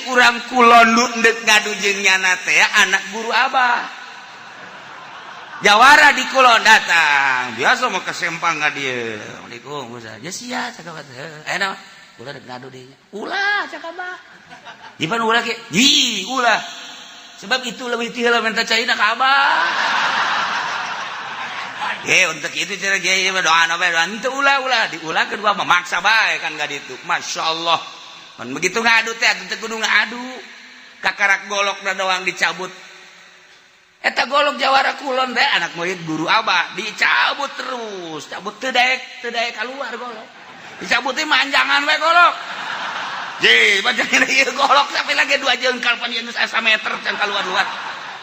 Jadi urang kulon nu ndek ngadu jeung nyana teh anak guru abah. Jawara di kulon datang. Biasa mau ke Sempang ka dieu. Assalamualaikum Ustaz. Ya sia cakap teh. Eh naon? Ulah dek ngadu deui. Ulah cakap abah. Ipan ulah ke? Ji, ulah. Sebab itu lebih ti heula minta caina ka abah. Eh untuk itu cara kiai mah doa bae doa henteu ulah ulah diulah kedua memaksa bae kan gak ditu. Masya Allah. Kan begitu ngadu teh atuh teu kudu ngadu. Kakarak golok da doang dicabut. Eta golok jawara kulon teh anak murid guru abah dicabut terus, cabut teu daek keluar golok. Dicabutnya manjangan we golok. Ji, manjangan ieu golok sampai lagi 2 jengkal pan ieu geus asa meter can keluar-luar.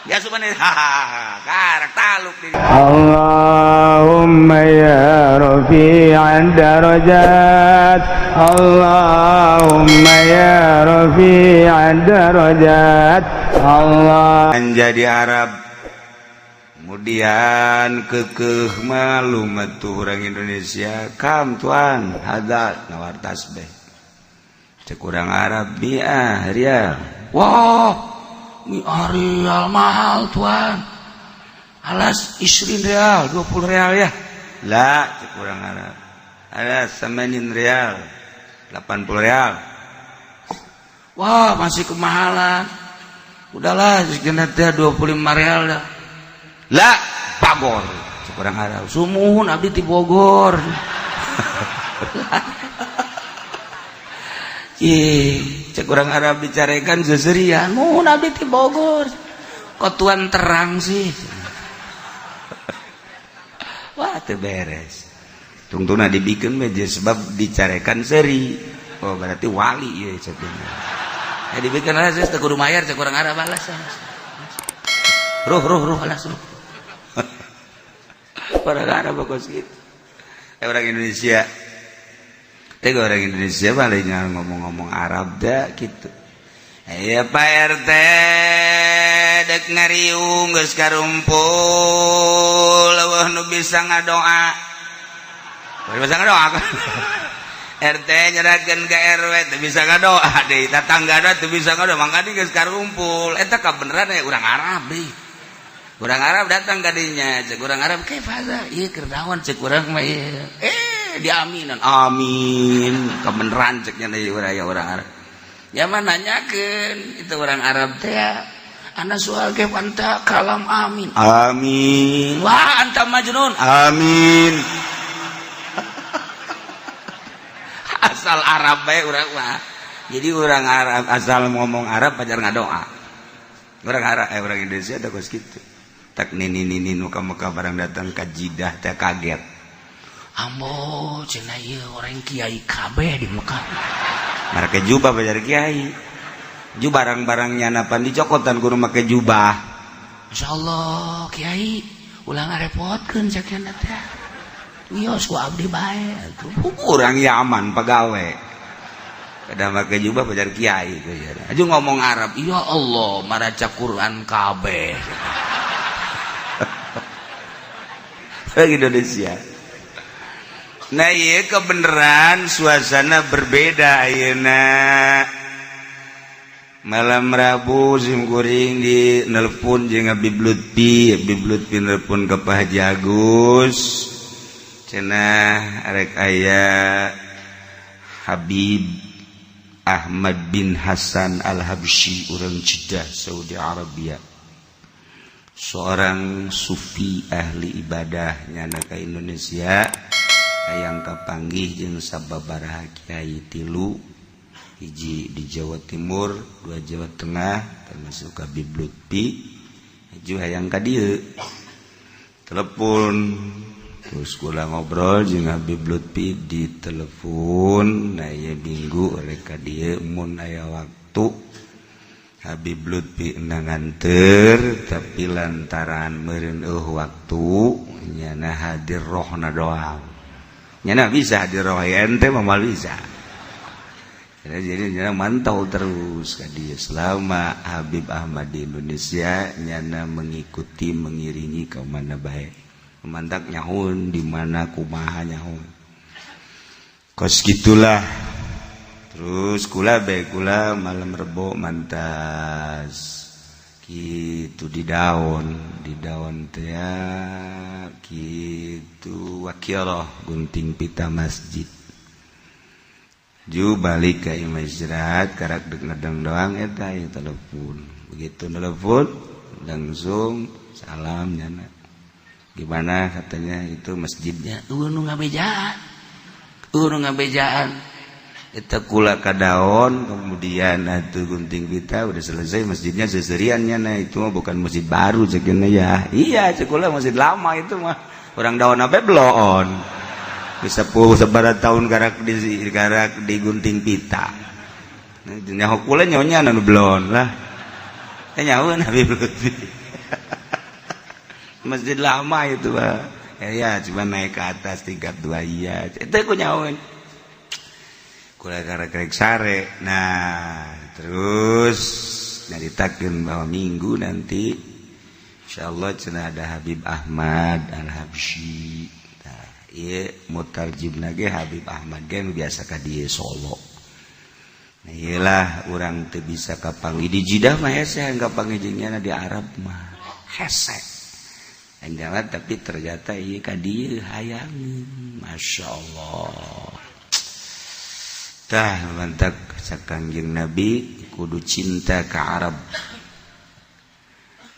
Ya subhanallah, hahaha, karak taluk di. اللهم يا رفيع الدرجات، اللهم يا رفيع الدرجات، الله Menjadi Arab kemudian kekeh malu tuh orang Indonesia. Kam tuan hadza nawar tasbih. Cek urang Arab, mi'ah rial. Wah, mi'ah rial mahal, tuan. Alas 20 rial, 20 rial ya lah. Cek urang Arab, alas samanin rial, 80 rial. Wah, masih kemahalan. Udahlah, sekian teh 25 rial dah lah. Bagor, cek urang Arab. Sumuhun, abdi ti Bogor. Ih, cek urang Arab dicarekan seserian. Muhun, abdi ti Bogor. Kok tuan terang sih? Wah, teu beres. Tungtuna dibikin meja sebab dicarekan seri. Oh, berarti wali ya cek. Eh, dibikin lah, teu kudu mayar cek urang Arab, alas. Ruh ruh ruh, alas ruh. Orang Arab kos gitu. Eh, orang Indonesia. Tapi orang Indonesia paling ngomong-ngomong Arab dah gitu. Ya Pak RT dek ngariung geus karumpul, eueuh nu bisa ngadoa. Bisa ngadoa. RT nyerahkeun ke RW teu bisa ngadoa deui, tetangga teu bisa ngadoa, mangka geus karumpul. Eta kabeneran ya urang Arab deui. Urang Arab datang ka dinya, cek urang Arab, "Kaif hadza?" "Ieu keur naon?" cek urang mah ieu. Eh, diaminan. Amin. Kebeneran ceknya deui urang ya urang Arab. Ya mah nanyakeun itu orang Arab teh. Ana soal kaif anta kalam amin. Amin. Wah, anta majnun. Amin. Asal Arab bae urang mah. Jadi orang Arab asal ngomong Arab pajar ngadoa. Orang Arab, eh, orang Indonesia teh kos kitu. Tak nini nini nu ka Mekah barang datang ka Jidah teh kaget. Ambo cenah ieu orang kiai kabeh di Mekah. Make jubah pajar kiai. Ju barang-barangnya napan dicokotan kudu make jubah. Insyaallah kiai ulah ngarepotkeun sakieu teh. Wios ku abdi bae. Urang Yaman pagawe. Kada make jubah pajar kiai. Aju ngomong Arab, ya Allah, maraca Quran kabeh. Indonesia. Nah, iya kebenaran suasana berbeda ayeuna. Malam Rabu sim kuring di nelpon jeung Habib Lutfi, Habib Lutfi nelpon ke Pak Haji Agus. Cenah arek aya Habib Ahmad bin Hasan Al-Habsyi urang Jeddah, Saudi Arabia. Seorang sufi ahli ibadah nyana ka Indonesia, hayang kapanggih jeung sababaraha kiai, tilu hiji di Jawa Timur, dua Jawa Tengah, termasuk Habib Lutfi. Hiji hayang ka dieu. Telepon terus kula ngobrol jeung Habib Lutfi di telepon. Nah, ieu minggu rek ka dieu mun aya waktu. Habib Lutfi nganter, tapi lantaran meureun waktu nyana hadir rohna doang. Nyana bisa hadir roh, ente mah moal bisa. Jadi nyana mantau terus ka dieu selama Habib Ahmad di Indonesia, nyana mengikuti, mengiringi ke mana bae. Mantak nyahun di mana kumaha nyahun. Kos gitulah. Terus kula bae kula malam Rebo mantas gitu di daun teh gitu wakiroh gunting pita masjid. Ju balik ke imah istirahat karak dek ngedeng doang eta ya telepon. Begitu telepon langsung salam nyana. Gimana katanya itu masjidnya? Nu ngabejaan. Nu ngabejaan. Eta kula ka daun kemudian atuh gunting pita udah selesai masjidnya seseriannya nah itu mah bukan masjid baru ceukna ya. Iya cek kula masjid lama itu mah. Orang daun apa bloon. Bisa sepuh sabaraha tahun garak digunting pita. Nyaho kula nyonya anu bloon lah. Nyaho Habib Lutfi. Masjid lama itu Pak. Ya, cuma naik ke atas tingkat 2 iya. Itu aku nyahoeun. Kula karek sare. Nah, terus nyaritakeun bahwa minggu nanti insyaallah cenah ada Habib Ahmad Al-Habsyi. Nah, ieu mutarjimna ge Habib Ahmad ge nu biasa ka dieu Solo. Nah, ieu lah urang teu bisa kapanggih di Jidah mah hese kapanggih jeung nyana di Arab mah. Hese. Anjalan tapi ternyata ieu ka dieu hayang. Masya Allah. Tah mantap Kangjeng Nabi kudu cinta ke Arab.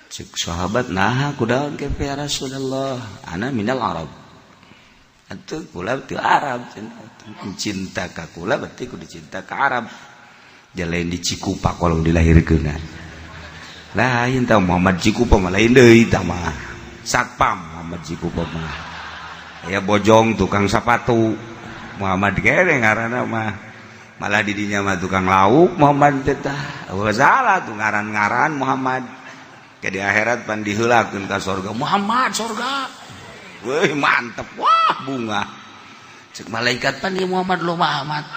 Cek sahabat nah kudaon ke ya Rasulullah, ana minal Arab. Atuh kula ti Arab cinta ka kula berarti kudu cinta ka Arab. Jalain di Cikupa kolong dilahirkeun. Lain tah Muhammad Cikupa mah lain deui tah mah. Satpam Muhammad Cikupa mah. Aya bojong tukang sapatu Muhammad kere ngaranna mah. Malah didinya mah tukang lauk Muhammad teh tah. Salah tuh ngaran-ngaran Muhammad. Ke di akhirat pan diheulakeun ka sorga Muhammad sorga. Weuh mantep wah bunga. Cek malaikat pan ieu Muhammad lo Muhammad.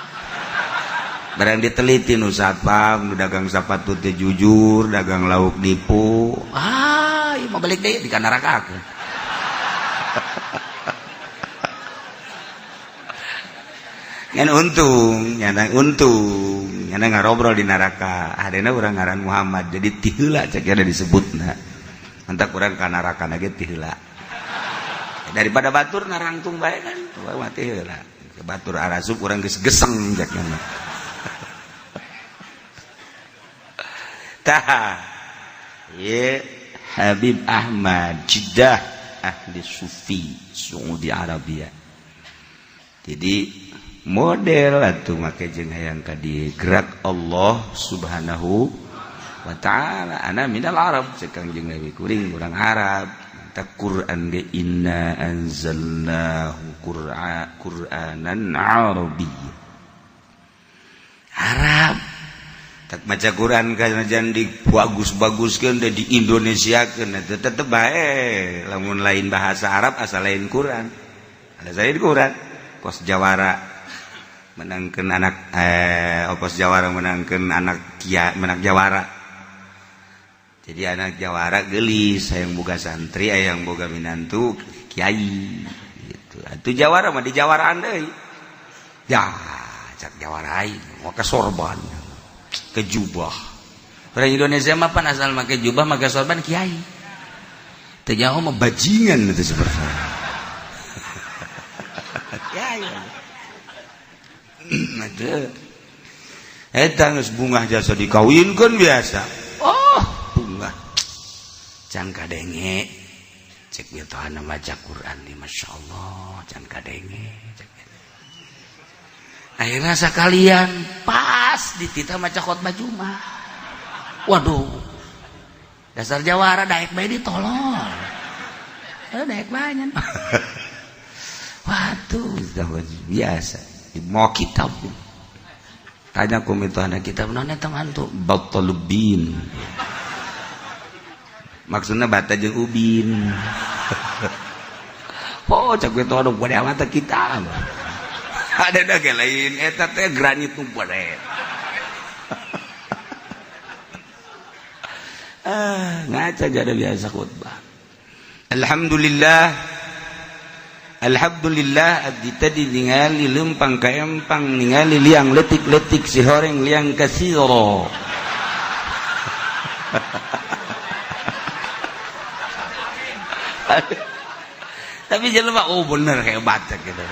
Barang diteliti nu satpam nu dagang sapatu teh jujur, dagang lauk nipu. Ah, ieu mah balik deui di ka neraka. Ngan untung, nyana untung, nyana ngarobrol di neraka. Adena urang ngaran Muhammad, jadi tiheula cek ada disebutna. Entak urang ka neraka ge tiheula. Daripada batur narangtung bae kan, urang mah tiheula. Batur arasup urang geus geseng cek nya. Tah. Ye Habib Ahmad Jeddah ahli sufi Saudi Arabia. Jadi model atuh make jeung hayang ka gerak Allah Subhanahu wa taala. Ana minal Arab cek Kangjeng Nabi kuring urang Arab. Tak Quran ge inna anzalnahu Qur'anan Arabiyya. Arab. Tak maca Quran kana di bagus-baguskeun da di Indonesiakeun eta tetep bae lamun lain bahasa Arab asal lain Quran. Ada lain Quran kos jawara menangkan anak opos jawara menangkan anak kia menak jawara. Jadi anak jawara gelis hayang boga santri hayang boga minantu kiai gitu. Atuh jawara mah di jawaraan deui. Ya cak jawara aing make sorban ke jubah. Orang Indonesia mah pan asal make jubah make sorban kiai. Teu nyaho mah bajingan itu seperti. Kiai. Eta geus bungah jasa dikawinkeun biasa. Oh, bungah. Can kadenge. Cek bitohana maca Quran di masyaallah, can kadenge. Cek. Akhirnya sekalian pas ditita maca khotbah Jumat. Waduh. Dasar jawara daek bae ditolol. Daek bae nya. Waduh, biasa. Mau kitab tanya ku mitohana kitab naon eta mantu batalubin maksudna bata jeung ubin. Oh cak mitohana bade amat kitab ada da ge lain eta teh granit nu bade. Ah ngaca jadi biasa khutbah. Alhamdulillah. Alhamdulillah, abdi tadi ningali lempang ka empang, ningali liang letik-letik si horeng liang kasiro. Tapi jelema, oh bener, hebat gitu.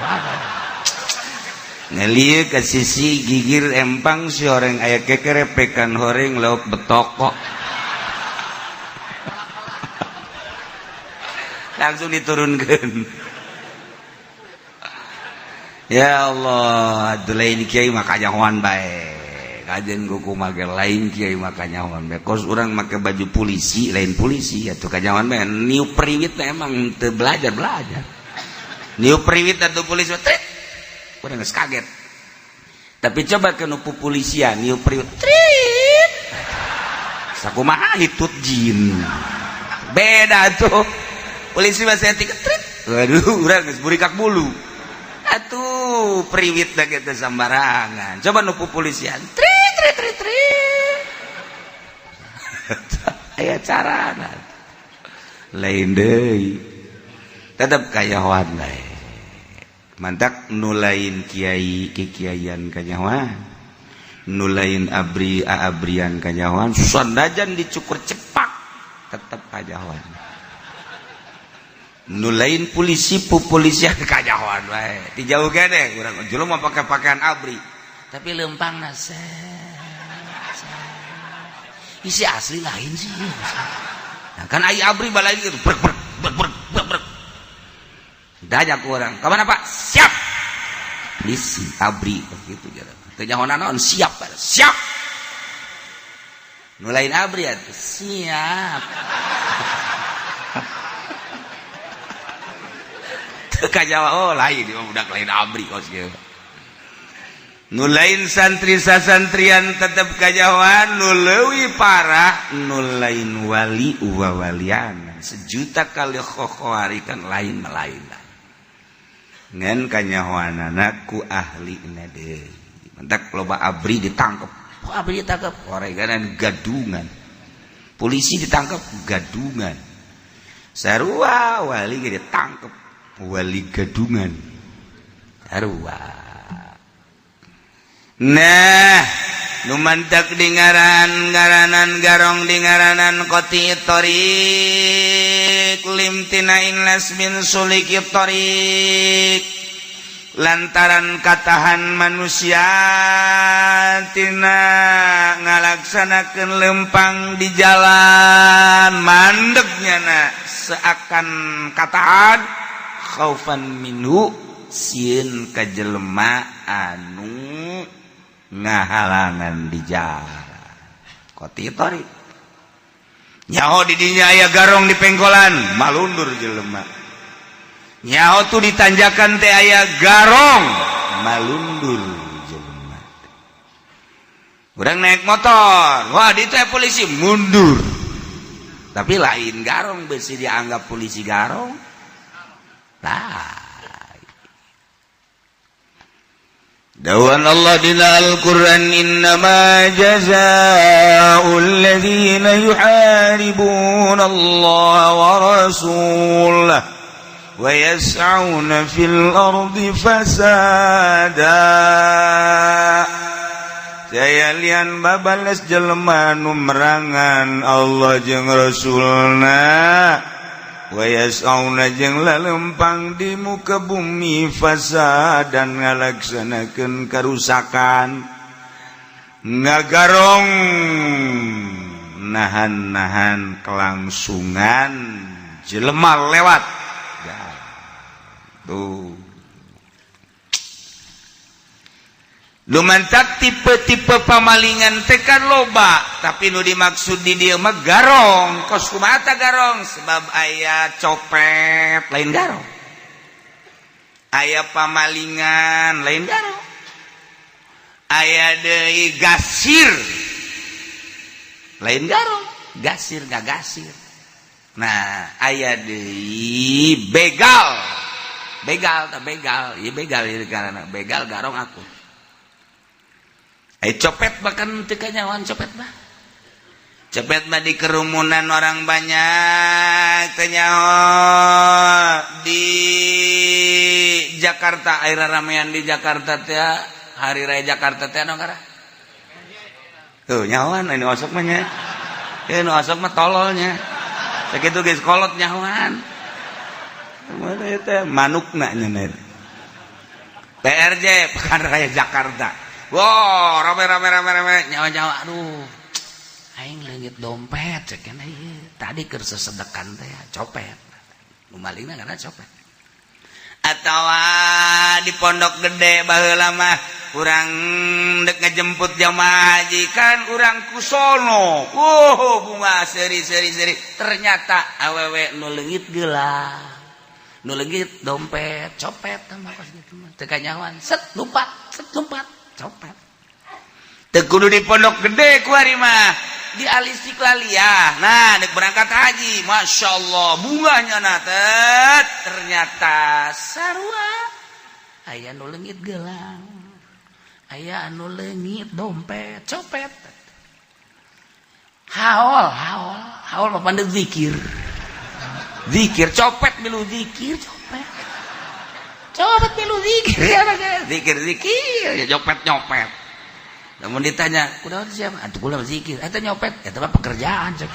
Ngelieu ke sisi gigir empang, si horeng aya kekerepekan horeng lauk betokok, langsung diturunkan. Ya Allah, atuh lain kiai mah kanyahoan bae. Kajen kuku mage lain kiai mah kanyahoan bae. Kos urang make baju polisi, lain polisi atuh kanyahoan bae. Niup priwit emang teu belajar-belajar. Niup priwit atuh polisi trit. Urang geus kaget. Tapi coba ke nu polisian niup priwit trit. Sakumaha hitut jin. Beda tuh. Polisi masih etik trit. Waduh, urang geus burikak bulu. Atuh priwit dah gitu sembarangan. Coba nu polisian trit trit trit trit. Aya carana. Lain deui. Tetep kayahoan bae. Mantak nu lain kiai kikiaian kanyahoan. Nu lain abri aabrian kanyahoan. Sanajan dicukur cepak tetep kanyahoan. Nu lain polisi pupolisian kanyahoan bae. Dijauh gede urang jelema pakai pakaian abri. Tapi lempangna isi asli lain sih. Nah, kan ai abri balai gitu brek brek brek brek brek brek. Dajak orang, "Ka mana, Pak?" "Siap." Polisi abri begitu jalan. Teu nyaho naon, siap, siap. Nu lain abri atuh siap. Teu kajawa, oh lain ieu budak lain abri kos kieu. Nu lain santri sasantrian tetep kajawan, nu leuwih parah nu lain wali wawalian. Sejuta kali khokhowari kan lain melain. Ngan kanyahoanana ku ahlina deui. Mantak loba abri ditangkep. Oh, abri ditangkep, oreganan gadungan. Polisi ditangkep gadungan. Sarua wali ge ditangkep, wali gadungan. Sarua. Nah, nu mantak di ngaran-ngaranan garong di ngaranan qati thoriq limtinain las min suliki thoriq lantaran katahan manusia tina ngalaksanakeun lempang di jalan mandegnya na seakan katahan khaufan minhu sieun ka jelema anu ngahalangan di jalan. Qati thoriq nyaho di dinya aya garong di pengkolan malundur jelema. Nyaho tuh ditanjakan teh aya garong malundur jelema. Urang naik motor, wah di teh polisi mundur. Tapi lain garong besi dianggap polisi garong. Lah. Dawan Allah dina Al-Qur'an, innama jazaa'ul ladzina yuharibuna Allah wa rasulahu wa yas'auna fil ardi fasada. Saya lian babales jelema nu merangan Allah jeung Rasulna wa yas'auna jeung lalempang di muka bumi fasadan ngalaksanakeun karusakan, ngagarong nahan-nahan kelangsungan jelema lewat tuh. Lumantak tipe-tipe pamalingan tekan loba, tapi nu dimaksud di dieu mah garong. Kos kumaha garong? Sebab aya copet lain garong, aya pamalingan lain garong, aya deui gasir lain garong, gasir gak gasir. Nah, aya deui begal, begal tak begal, ieu begal ieu karena begal garong aku. Copet bahkan teu kanyahoan copet mah. Copet mah di kerumunan orang banyak teu nyaho di Jakarta, air ramean di Jakarta teh, hari raya Jakarta teh anu ngarah tuh nyawan ini osok mah nya. Ya, nu osok mah tololnya sakitu geus kolot nyawan. Mana teh manukna nya PRJ, Pekan Raya Jakarta. Wow, rame rame rame rame, nyawa-nyawa, aduh. Aing leungit dompet cek ieu. Tadi keur sesedekan teh copet. Nu malingna karena copet. Atawa di Pondok Gede baheula mah urang dek ngejemput jamaah haji kan urang ku sono. Wow, bunga seri seri seri. Ternyata awewe nu leungit gelang, nu leungit dompet, copet mah pas gitu mah. Teu kanyahoan, set lompat, set lompat, copet. Teu kudu di Pondok Gede kuari mah di Al-Istiqlaliyah. Nah, dek berangkat haji, masya Allah, bunganya nah tet, ternyata sarua aya nu leungit gelang, aya anu leungit dompet, copet. Haol, haol, haol mah pandeg zikir. Zikir copet milu zikir copet. Copet milu zikir ya, zikir zikir ya nyopet nyopet. Namun ditanya, "Kuda siapa?" "Atuh kula zikir." "Eta nyopet, eta mah pekerjaan," cek.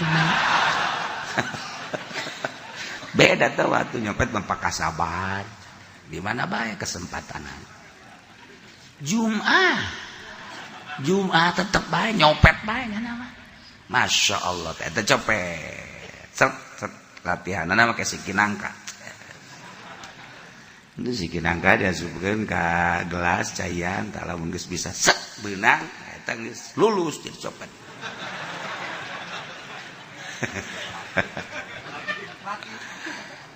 Beda tuh waktu nyopet mah pakasaban. Di mana bae kesempatan. Jum'ah. Jum'ah tetep bae nyopet bae nya mah. Masya Allah, eta copet. Set set latihanana make siki nangka. Itu siki nangka diasupkeun ka gelas caian, tah lamun geus bisa set beunang, eta geus lulus jadi copet.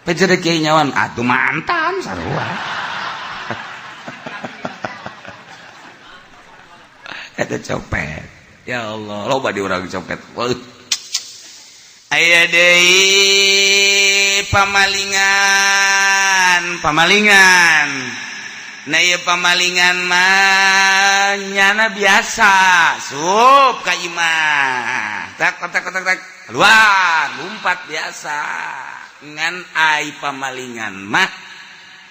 Pencere kiai nyawan, atuh mantan sarua. Eta copet. Ya Allah, loba di urang copet. Aya deui pamalingan, pamalingan. Nah, ieu pamalingan mah nyana biasa, sup ka imah. Tak tak tak tak keluar, lompat biasa. Ngan ai pamalingan mah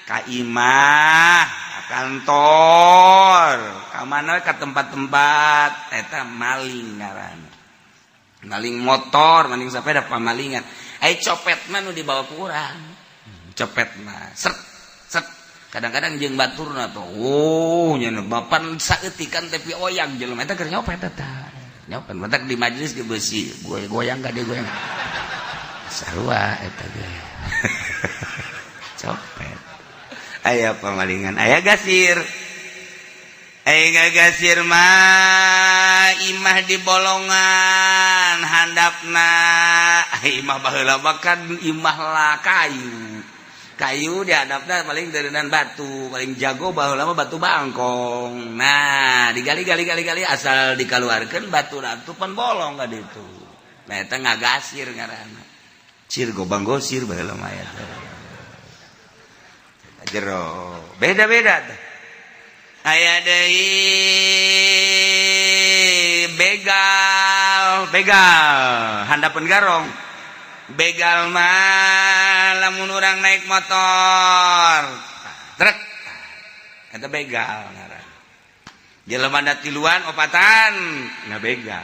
ka imah, ka kantor, ka mana ka tempat-tempat eta maling ngaranna. Maling motor, maling sepeda pamalingan. Ai copet mah nu dibawa ku urang. Copet mah set set kadang-kadang jeung baturna tuh. Oh, nya bapan saeutikan tapi oyang jelema eta keur nyopet eta. Nyopet matak di majelis ge beusi goyang ka dia goyang. Sarua eta ge. Copet. Aya pamalingan, aya gasir. Aya gasir mah imah di bolongan handapna imah baheula mah kan imah lah kayu. Kayu dihadapna paling deureunan batu, paling jago baheula mah batu bangkong. Nah, digali-gali gali-gali asal dikaluarkeun batu ratu pan bolong ka ditu. Nah, eta ngagasir ngaranna. Cir gobang gosir baheula mah eta. Jero, beda-beda teh. Aya deui begal, begal handapeun garong. Begal mah lamun urang naik motor, truk eta begal ngaran. Jelema da tiluan opatan ngabegal.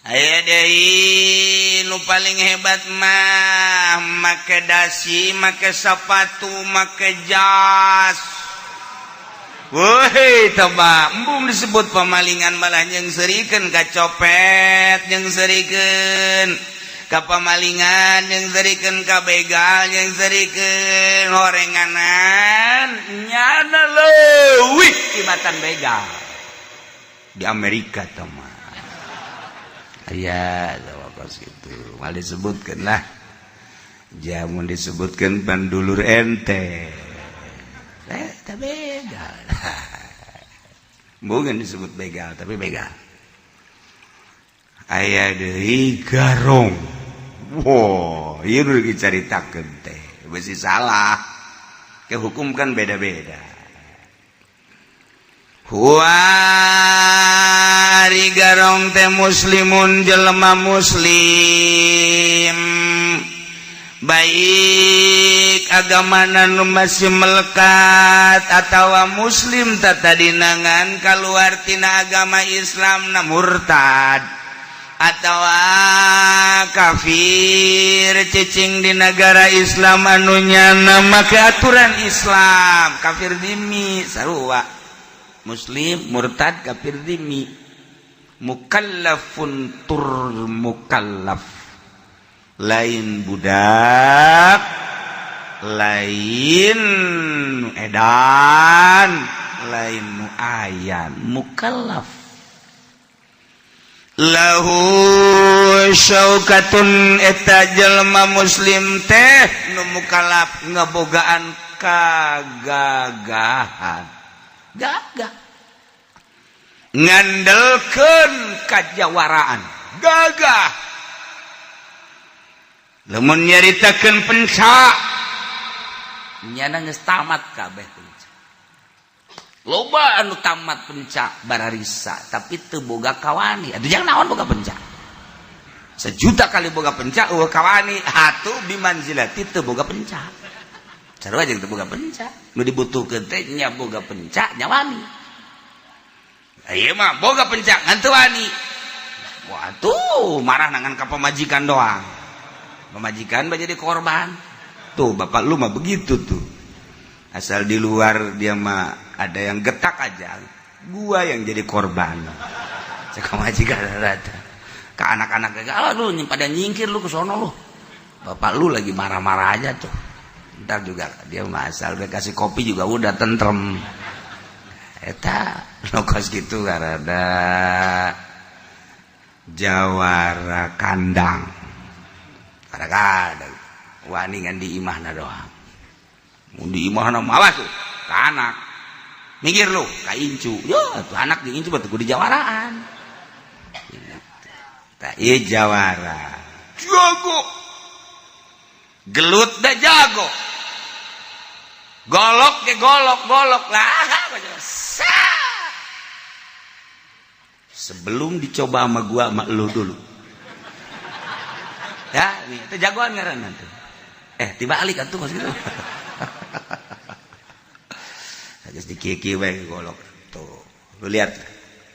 Aya deui nu paling hebat mah make dasi, make sepatu, make jas. Woi, teba embung disebut pemalingan malah yang serikeun ka copet, yang serikeun ka pamalingan, yang serikeun ka begal, yang serikeun horenganan nyana leuwih tibatan begal di Amerika teh mah. Aya kos gitu mal disebutkeun lah, jamun disebutkeun pandulur ente eh begal. Bukan disebut begal tapi begal. Aya deui garong. Wow, ieu nu dicaritakeun teh besi salah ke hukum kan beda-beda. Huari garong teh muslimun jelema muslim. Baik agama nu masih melekat atau muslim tadinangan keluar tina agama Islam na murtad atau kafir cicing di negara Islam anunya nama keaturan Islam, kafir dzimmi sarua muslim, murtad, kafir dzimmi, mukallafun tur mukallaf, lain budak, lain edan, lain muayan, mukallaf. Lahu syaukatun, eta jelma muslim teh nu mukallaf ngebogaan kagagahan, gagah, ngandelkeun kajawaraan, gagah. Lamun nyaritakeun pencak, nyana geus tamat kabeh pencak. Loba anu tamat pencak bararisa tapi teu boga kawani. Atuh jangan naon boga pencak? Sejuta kali boga pencak euweuh kawani, atuh bimanzilati teu boga pencak. Sarua jeung teu boga pencak. Nu dibutuhkeun teh nya boga pencak nya wani. Ieu mah boga pencak ngan teu wani. Wah, tuh marah nangan ka pamajikan doang. Pamajikan jadi korban. Tuh, bapak lu mah begitu tuh. Asal di luar dia mah ada yang getak aja, gua yang jadi korban. Cek majikan rata ke anak-anak, "Ah, lu pada nyingkir lu ke sono lu. Bapak lu lagi marah-marah aja tuh." Ntar juga dia mah asal dia kasih kopi juga udah tentrem. Eta lokos gitu karena jawara kandang. Kadang-kadang wani ngan di imahna doang. Mun di imahna malah tuh ke anak, "Minggir lu," ka incu. Yo tuh anak jeung incu batu di jawaraan. Tah, ieu jawara. Jago. Gelut dah jago. Golok ke golok golok lah. Sebelum dicoba sama gua, sama lu dulu. Ya, nih, itu jagoan ngaranna tuh. Eh, tibalik atuh kos gitu. Geus dikieu we golok. Tuh, lu lihat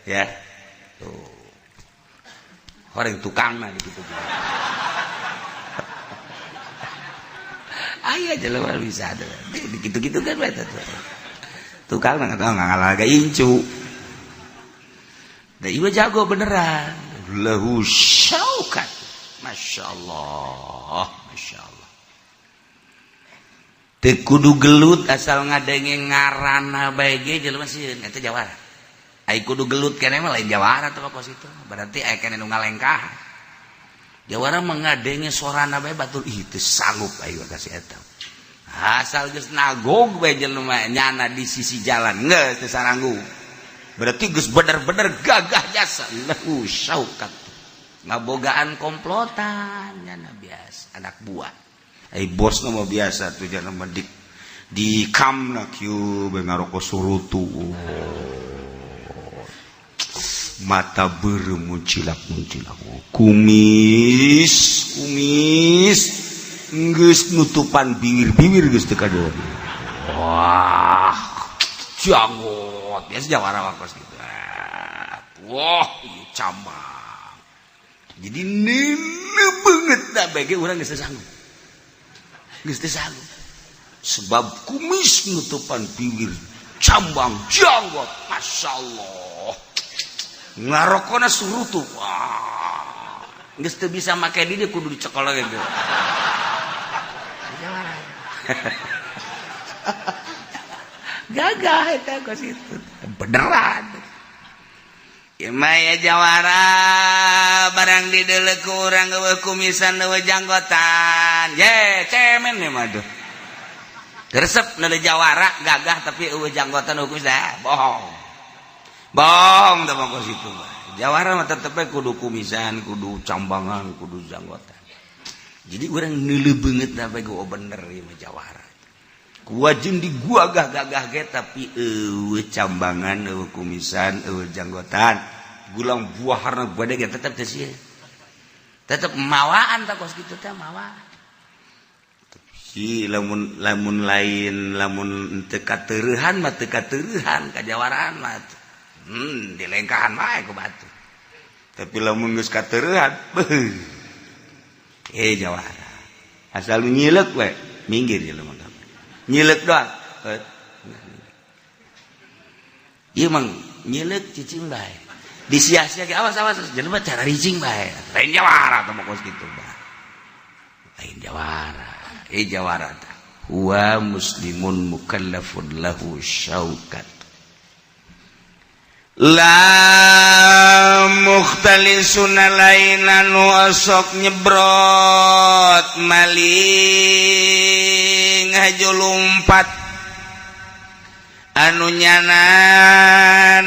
ya. Tuh. Orang tukang mah gitu. Aya jelema bisa tuh. Gitu-gitu kan eta tuh. Tukang mah ngalah ga incu. Da ieu jago beneran. Lahu syaukat. Masya Allah, Masya Allah. Teu kudu gelut, asal ngadenge ngaranna bae ge jelema sieun, eta jawara. Ai kudu gelut keneh mah lain jawara tuh kos itu. Berarti aya keneh nu ngalengkah. Jawara mah ngadenge sorana bae batur, ih, teu sanggup aing kasih eta. Asal geus nagog bae jelema nyana di sisi jalan, geus teu saranggu. Berarti geus bener-bener gagah jasa. Lahu syaukat. Ngabogaan komplotan nyana biasa anak buah. Ai bos mah biasa tuh jangan mah di kamna kieu bae ngarokok surutu. Oh. Mata beureum muncilak-muncilak. Kumis, kumis geus nutupan bibir-bibir geus teu kadeuri. Wah, janggot. Biasa jawara kos gitu. Wah, ieu cambang. Jadi neuleuh beungeut da bae ge urang geus teu sanggup. Geus teu sanggup. Sebab kumis nutupan bibir, cambang janggot, Masya Allah. Ngarokona surutu. Wah. Geus teu bisa make di dia kudu dicekel gitu. Jawara. Gagah eta kos itu. Beneran. Maya jawara barang dideuleu ku urang euweuh kumisan, euweuh janggotan. Ye, cemen nih mah tuh. Resep neuleuh jawara gagah tapi euweuh janggotan, euweuh kumis, dah bohong. Bohong teh mah kos itu mah. Jawara mah tetep we kudu kumisan, kudu cambangan, kudu janggotan. Jadi urang neuleuh beungeut da bae, oh bener ieu mah jawara. Gua jeung di gua gagah-gagah ge tapi euweuh cambangan, euweuh kumisan, euweuh janggotan. Gulang buah harna gua ge tetep teh sieun. Tetep mawaan tah kos kitu teh mawaan. Si lamun lamun lain, lamun teu kateureuhan mah, teu kateureuhan kajawaraan mah, dilengkahan wae ku batu. Tapi lamun geus kateureuhan, beuh, eh, jawara asal lu nyilek we, minggir jelema, nyilek doang. Ieu mah nyilek cicing bae, disia-sia, awas awas jelema cara ricing bae. Lain jawara teh mah kos kitu bae, lain jawara. Eh, jawara teh huwa muslimun mukallafun lahu syaukat la mukhtalisuna, lain anu osok nyebrot, maling haju lumpat, anu nyana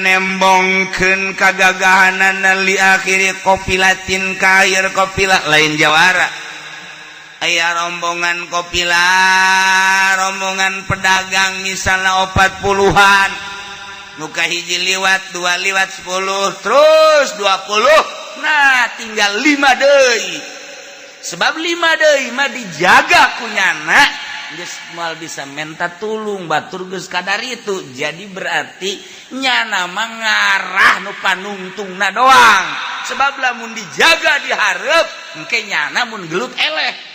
nembongkeun kagagahanan li akhiri qafilatin, ka akhir qafilah. Lain jawara. Aya rombongan qafilah, rombongan pedagang misalnya 40-an, muka hiji liwat, dua liwat, 10, terus 20. Nah, tinggal 5 deui, sebab 5 deui mah dijaga ku nyana, geus moal bisa menta tulung, batur geus kadar itu. Jadi berarti nyana mah ngarah nu panungtungna doang, sebab lamun dijaga dihareup engke nyana mun gelut eleh.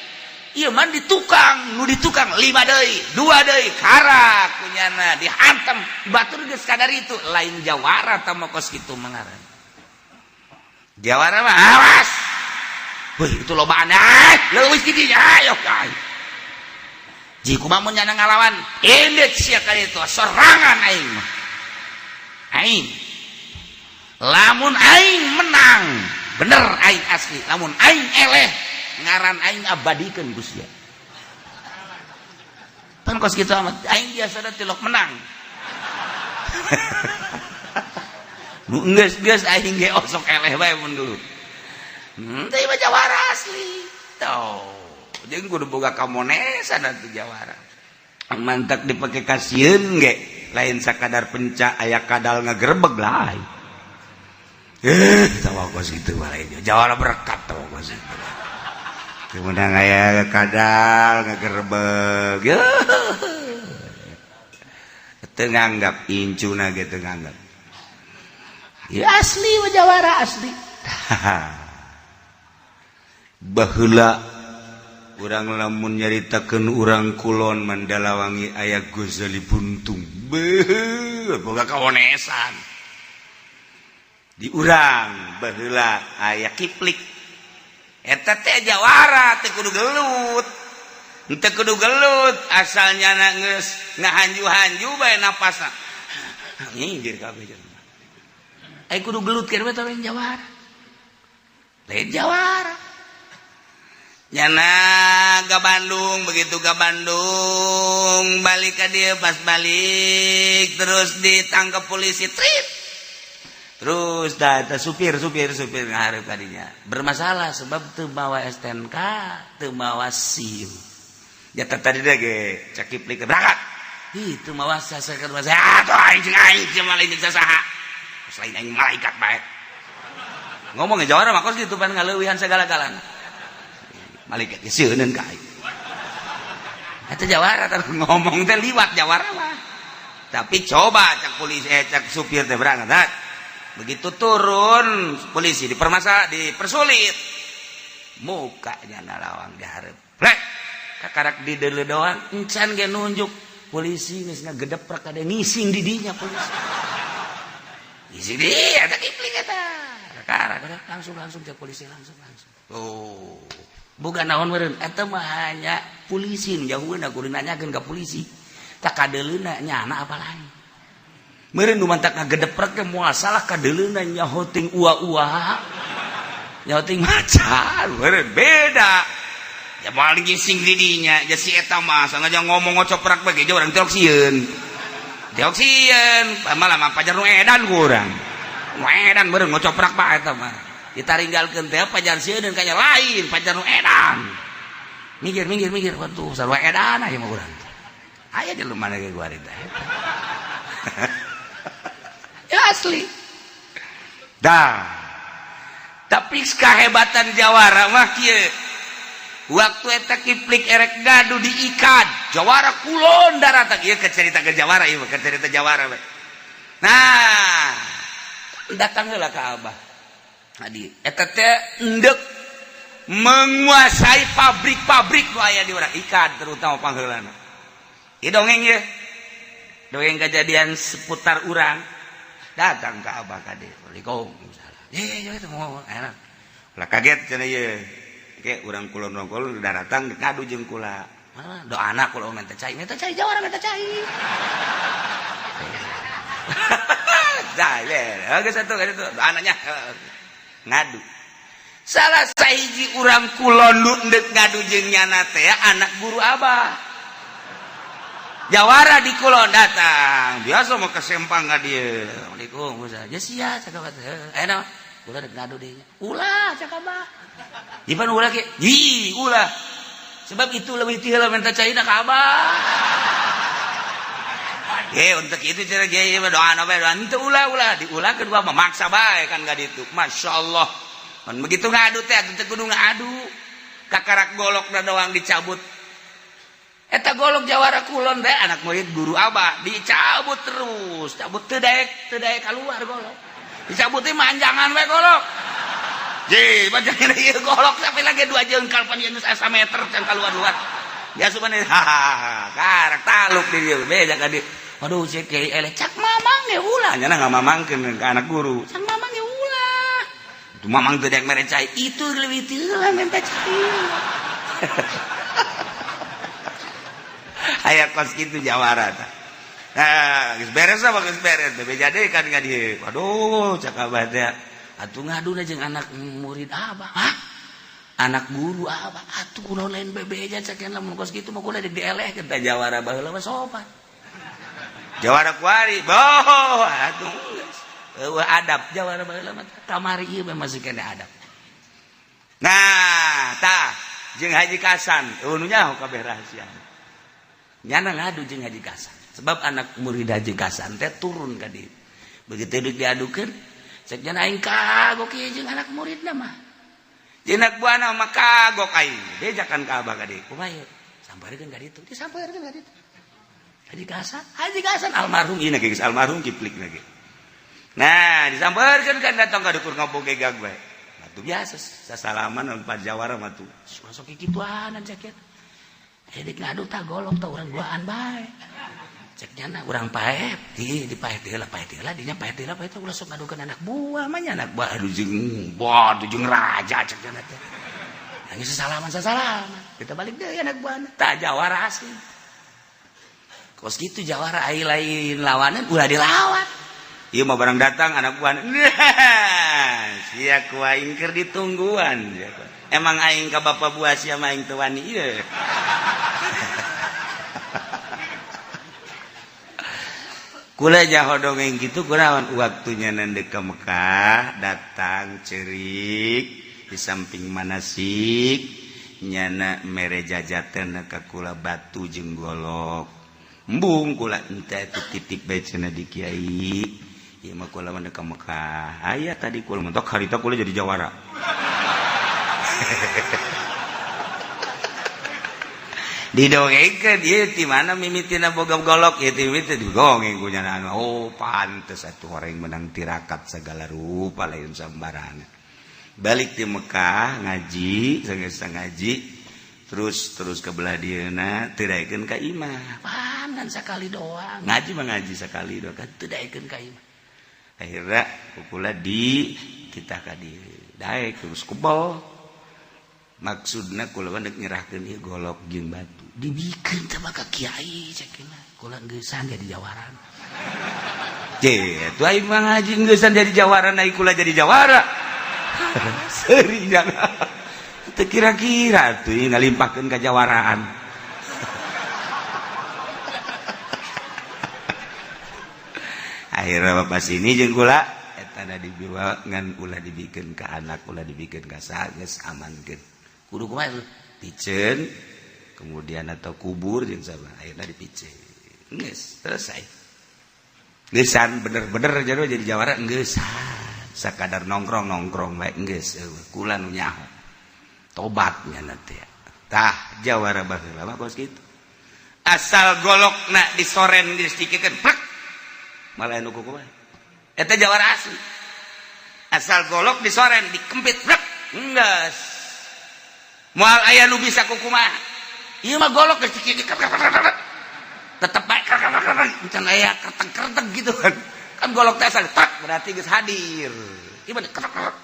Ieu mah di tukang, nu di tukang 5 deui, dua deui, karak ku nyana dihantam, batur geus kadar itu. Lain jawara tah mah kos kitu mangaran. Jawara mah awas. Wih, itu loba aneh, leuwih di dinya, ayo ayo. Jika kumaha mun nyana ngalawan, indit sia kali itu, sorangan aing mah. Aing. Lamun aing menang, bener aing asli. Lamun aing eleh, ngaran aing abadikeun ku sia. Pan kos kitu amat, aing biasa tilok menang. Nu geus geus aing ge osok eleh bae mun dulu. Teh mah jawara asli. Tuh, jeung kudu boga kamonesan atuh jawara. Mantak dipake kasieun ge, lain sakadar penca aya kadal ngagerebeg lah. Eh, tawa kos kitu bae jawara berkat, tawa kos kitu. Kemudian aya kadal ngagerebeg. Teu nganggap incuna ge, teu nganggap. Ya asli mah jawara asli. Baheula urang lamun nyaritakeun urang kulon Mandalawangi aya Gozali Buntung. Beuh, boga kawonesan. Di urang baheula aya Kiplik. Eta teh jawara teu kudu gelut. Teu kudu gelut, asalnya geus ngahanju-hanju bae napasna. Minggir kabeh jelema. Ai kudu gelut keur mah lain jawara. Lain jawara. Nyana ke Bandung, begitu ke Bandung balik ke dia, pas balik terus ditangkap polisi, trip terus dah supir supir supir ngarep tadinya bermasalah sebab teu bawa STNK, teu bawa SIM. Ya tadi deh ge cek Kiplik, berangkat itu mawa sasakeun masa atuh aing jeung aing jeung lain jeung saha selain aing, malaikat bae ngomong jawara mah kos kitu pan, ngaleuwihan segala-galana, malaikat ge sieun ka aing. Eta jawara ngomong teh liwat jawara mah. Tapi coba cek polisi, eh, cek supir teh berangkat, begitu turun polisi dipermasalah, dipersulit, mukanya nalawang dihareup rek kakarak di deuleu doang, encan ge nunjuk polisi geus ngagedeprak, ada ngising di dinya polisi, ngising di eta Kipling eta kakarak langsung langsung cek polisi langsung langsung. Oh, bukan naon meureun eta mah, hanya polisi nu jauheun kudu nanyakeun ka polisi tak kadeuleuna nyana apa lain meureun nu mantak ngagedeprek ge moal salah, kadeuleuna nyaho ting ua-ua, nyaho ting macan meureun beda. Ya moal gising di dinya ja si eta mah sengaja ngomong ngocoprak bae ge urang tilok sieun, tilok sieun malah mah pajar nu edan ku urang, nu edan meureun ngocoprak bae. Eta mah ditaringgalkeun teh pajar sieun kanya lain pajar nu edan, minggir minggir minggir, waduh, sarua edan aya mah urang aya di mana ge gua teh. Ya asli dah. Tapi kehebatan jawara mah kieu. Waktu eta Kiplik erek ngadu diikat jawara kulon daratan ieu ke cerita ke jawara, ieu ke cerita jawara we. Nah, datang heula ka Abah. Hadi eta teh endek menguasai pabrik-pabrik nu aya di urang ikat, terutama pangheulana. Ieu dongeng ye. Dongeng kejadian seputar urang. Datang ke Abah kade. Waalaikumsalam. Ye ye mau enak. Lah kaget cenah ye. Oke, urang kulon nongol datang ngadu jeung kula. Mana do anak kula minta cai jawara minta cai. Dah, oke satu kan itu anaknya ngadu. Salah sahiji urang kulon nu endek ngadu jeung nyana teh anak guru Abah. Jawara di kulon datang. Biasa mau ke Sempang ka dieu. Assalamualaikum. Ya sia cakap teh. Enak. Ulah dek ngadu deui. Ulah cak Abah. Ipan ulah ke? Hi, ulah. Sebab itu lebih ti heula minta caina ka Abah. Untuk itu cara kiai mah doa bae, doa henteu ulah ulah diulah kedua memaksa bae kan gak ditu. Masya Allah. Kan begitu ngadu teh atuh teu kudu ngadu. Kakarak golok da doang dicabut. Eta golok jawara kulon teh anak murid guru Abah dicabut terus, cabut teu daek keluar golok. Dicabut teh manjangan we golok. Je, manjangan ieu golok sampai lagi 2 jengkal pan ieu geus asa meter can keluar-luar. Biasa mana hahaha, karak taluk di dieu beja ka dieu. Waduh, cek kiai eleh cak mamang ge ulah nya ngamamangkeun ka anak guru. Cak mamang ge ulah. Itu mamang teu daek mere cai, itu leuwih teu lah minta cai. Aya kos kitu jawara tah. Nah, geus beres apa geus beres bebeja deui kan ka dieu. Waduh, cak abah teh. Atuh ngaduna jeung anak murid Abah. Hah? Anak guru Abah. Atuh kunaon lain bebeja cak lamun kos kitu mah kula deuk dielehkeun tah jawara baheula mah sopan. Jawara kuari, boh, atuh geus. Eueuh adab jawara baheula mah kamari ieu mah masih kene adab. Nah, tah jeung Haji Kasan, eueuh nu nyaho kabeh rahasia. Nyana ngadu jeung Haji Kasan. Sebab anak murid Haji Kasan teh turun ka dieu. Begitu deuk diadukeun, cek nya aing kagok ieu jeung anak muridna mah. Jeung anak buahna mah kagok aing. Bejakan ka Abah ka dieu. Kumaha ieu? Samparkeun ka ditu, disampeurkeun ka ditu. Haji Kasan, Haji Kasan almarhum ieu geus almarhum Kiplik lagi. Nah, disampeurkeun kan datang ka dukur ngabogegag bae. Atuh biasa sasalaman lawan Pak Jawara mah tuh. Sok kikituanan cek eta. Deuk ngadu tah golok tah urang duaan bae. Cek nyana urang paeh, di paeh teh lah, paeh teh lah, dinya paeh teh lah, paeh teh ulah sok ngadukeun anak buah mah nya anak buah aduh jeung buah jeung raja cek nyana teh. Geus sasalaman sasalaman. Kita balik deui anak buahna. Tah jawara asli. Kos gitu jawara ai lain lawanan ulah dilawan. Ieu mah barang datang anak buah. Sia ku aing keur ditungguan. Emang aing ka bapa buah sia mah aing teu wani ieu. Kula jaho dongeng kitu kunaon waktunya nandek ka Mekah datang cerik di samping manasik nyana mere jajateun ka kula batu jeung golok. Embung kula ente titip bae cenah di kiai. Ieu mah kula mah ka Mekah. Aya tadi kula mentok harita kula jadi jawara. Didongengkeun ieu ti mana mimitina boga golok ieu ti mimiti digongeng ku nyana. Oh, pantes atuh orang menang tirakat segala rupa lain sambarangan. Balik di Mekah ngaji, sanggeus ngaji terus terus ke belah dieuna teu daekeun ka imah. Panan sakali doang. Ngaji mah ngaji sakali doang kan teu daekeun ka imah. Akhirna kukula di kita ka dieu. Daek terus kebal. Maksudna kula mah deuk nyerahkeun ieu golok jeung batu. Dibikeun teh mah ka kiai cek kula geusan jadi jawaran. Je, atuh aing mah ngaji geusan jadi jawaran ai kula jadi jawara. Seuri jangan. Teu kira-kira atuh ngalimpahkeun ka jawaraan. Akhirna bapak sini jeung kula eta da dibawa ngan ulah dibikeun ka anak, ulah dibikeun ka saha geus amankeun. Kudu kumaha piceun kemudian atau kubur jeung saha akhirna dipiceun. Geus selesai. Geusan bener-bener jadi jawara geusan. Sakadar nongkrong-nongkrong bae geus kula nu nyaho. Tobatnya nanti. Tah jawara baheula mah kos kitu. Asal golokna disoren distikikeun plek malah nu kumaha. Eta jawara asli. Asal golok disoren dikempit plek enggeus. Moal aya nu bisa kukumaha. Ieu mah golok geus tetep bae encan aya kerteg-kerteg gitu kan. Kan golok teh asal tak berarti geus hadir. Ieu mah kerteg kerteg.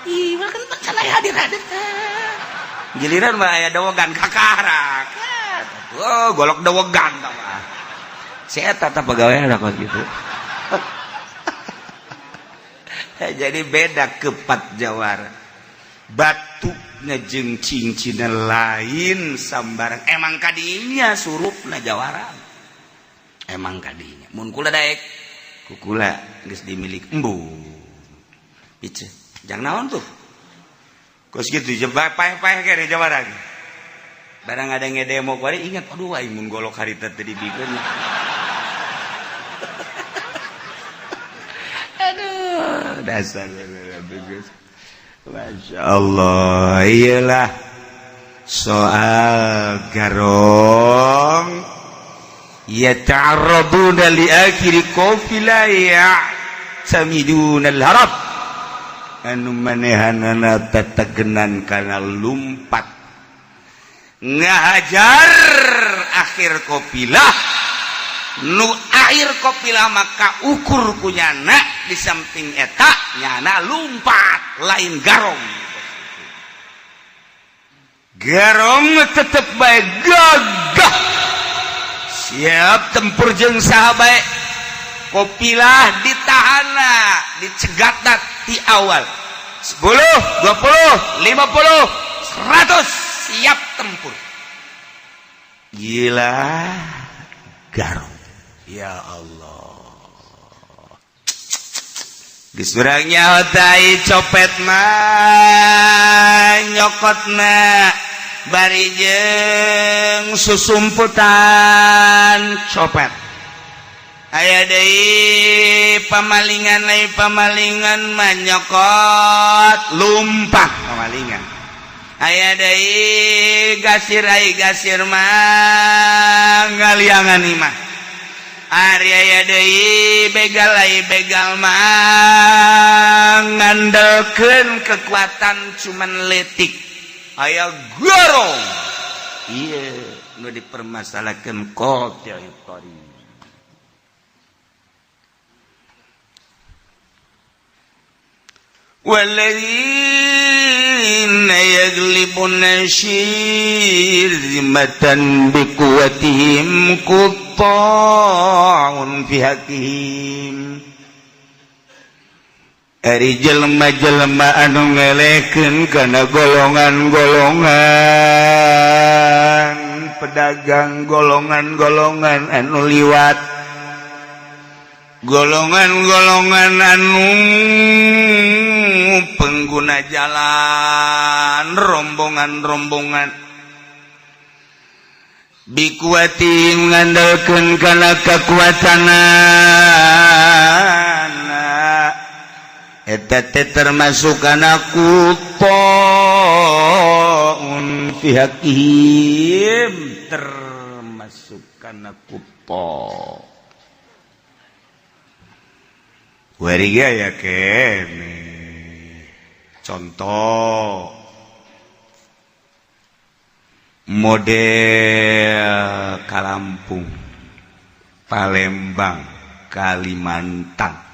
Ieu mah kan encan aya hadir-hadir. Giliran mah aya dawegan kakarak. Oh, golok dawegan tah mah. Si eta tah pagawean kos gitu. Jadi beda kepat jawara. Batuna jeung cincinna lain sambarang. Emang kadinya surupna jawara. Emang kadinya. Mun kula daek ku kula geus dimilik embung. Pice. Jang naon tuh? Kos gitu paeh-paeh ke jawara. Barang ada ngedemo kuari ingat aduh aing mun golok harita teu dibikeun. Aduh, dasar Masya Allah, iyalah soal garong yata'arraduna li akhiri qafila ya'tamiduna al-harab anu manehanana tetegenan kana lumpat ngahajar akhir kopilah nu akhir kopilah maka ukur kunyana di samping eta nyana lumpat lain garong. Garong tetep bae gagah siap tempur jeung saha bae. Kopilah ditahana dicegatna ti awal 10 20 50 100 siap tempur. Gila garong. Ya Allah. Geus urang nyaho tai copet mah nyokotna bari jeung susumputan copet. Aya deui pamalingan lain pamalingan mah nyokot lumpah pamalingan. Aya deui gasir ai gasir mah ngaliangan imah. Ari aya deui begal ai begal mah ngandelkeun kekuatan cuman letik. Aya gorong. Ieu nu dipermasalahkeun qati'i thariq. والذين يغلبون شرذمة بقوتهم قطاع في حقهم. Ari jelema-jelema anu ngelekeun kana golongan-golongan pedagang, golongan-golongan anu liwat, golongan-golongan anu pengguna jalan, rombongan-rombongan bikuati ngandalkeun kana kekuatanana eta teh termasuk kana kuttaun fi haqqihim, termasuk kana kutta. Wariga ya kene. Contoh model Kalampung, Palembang, Kalimantan.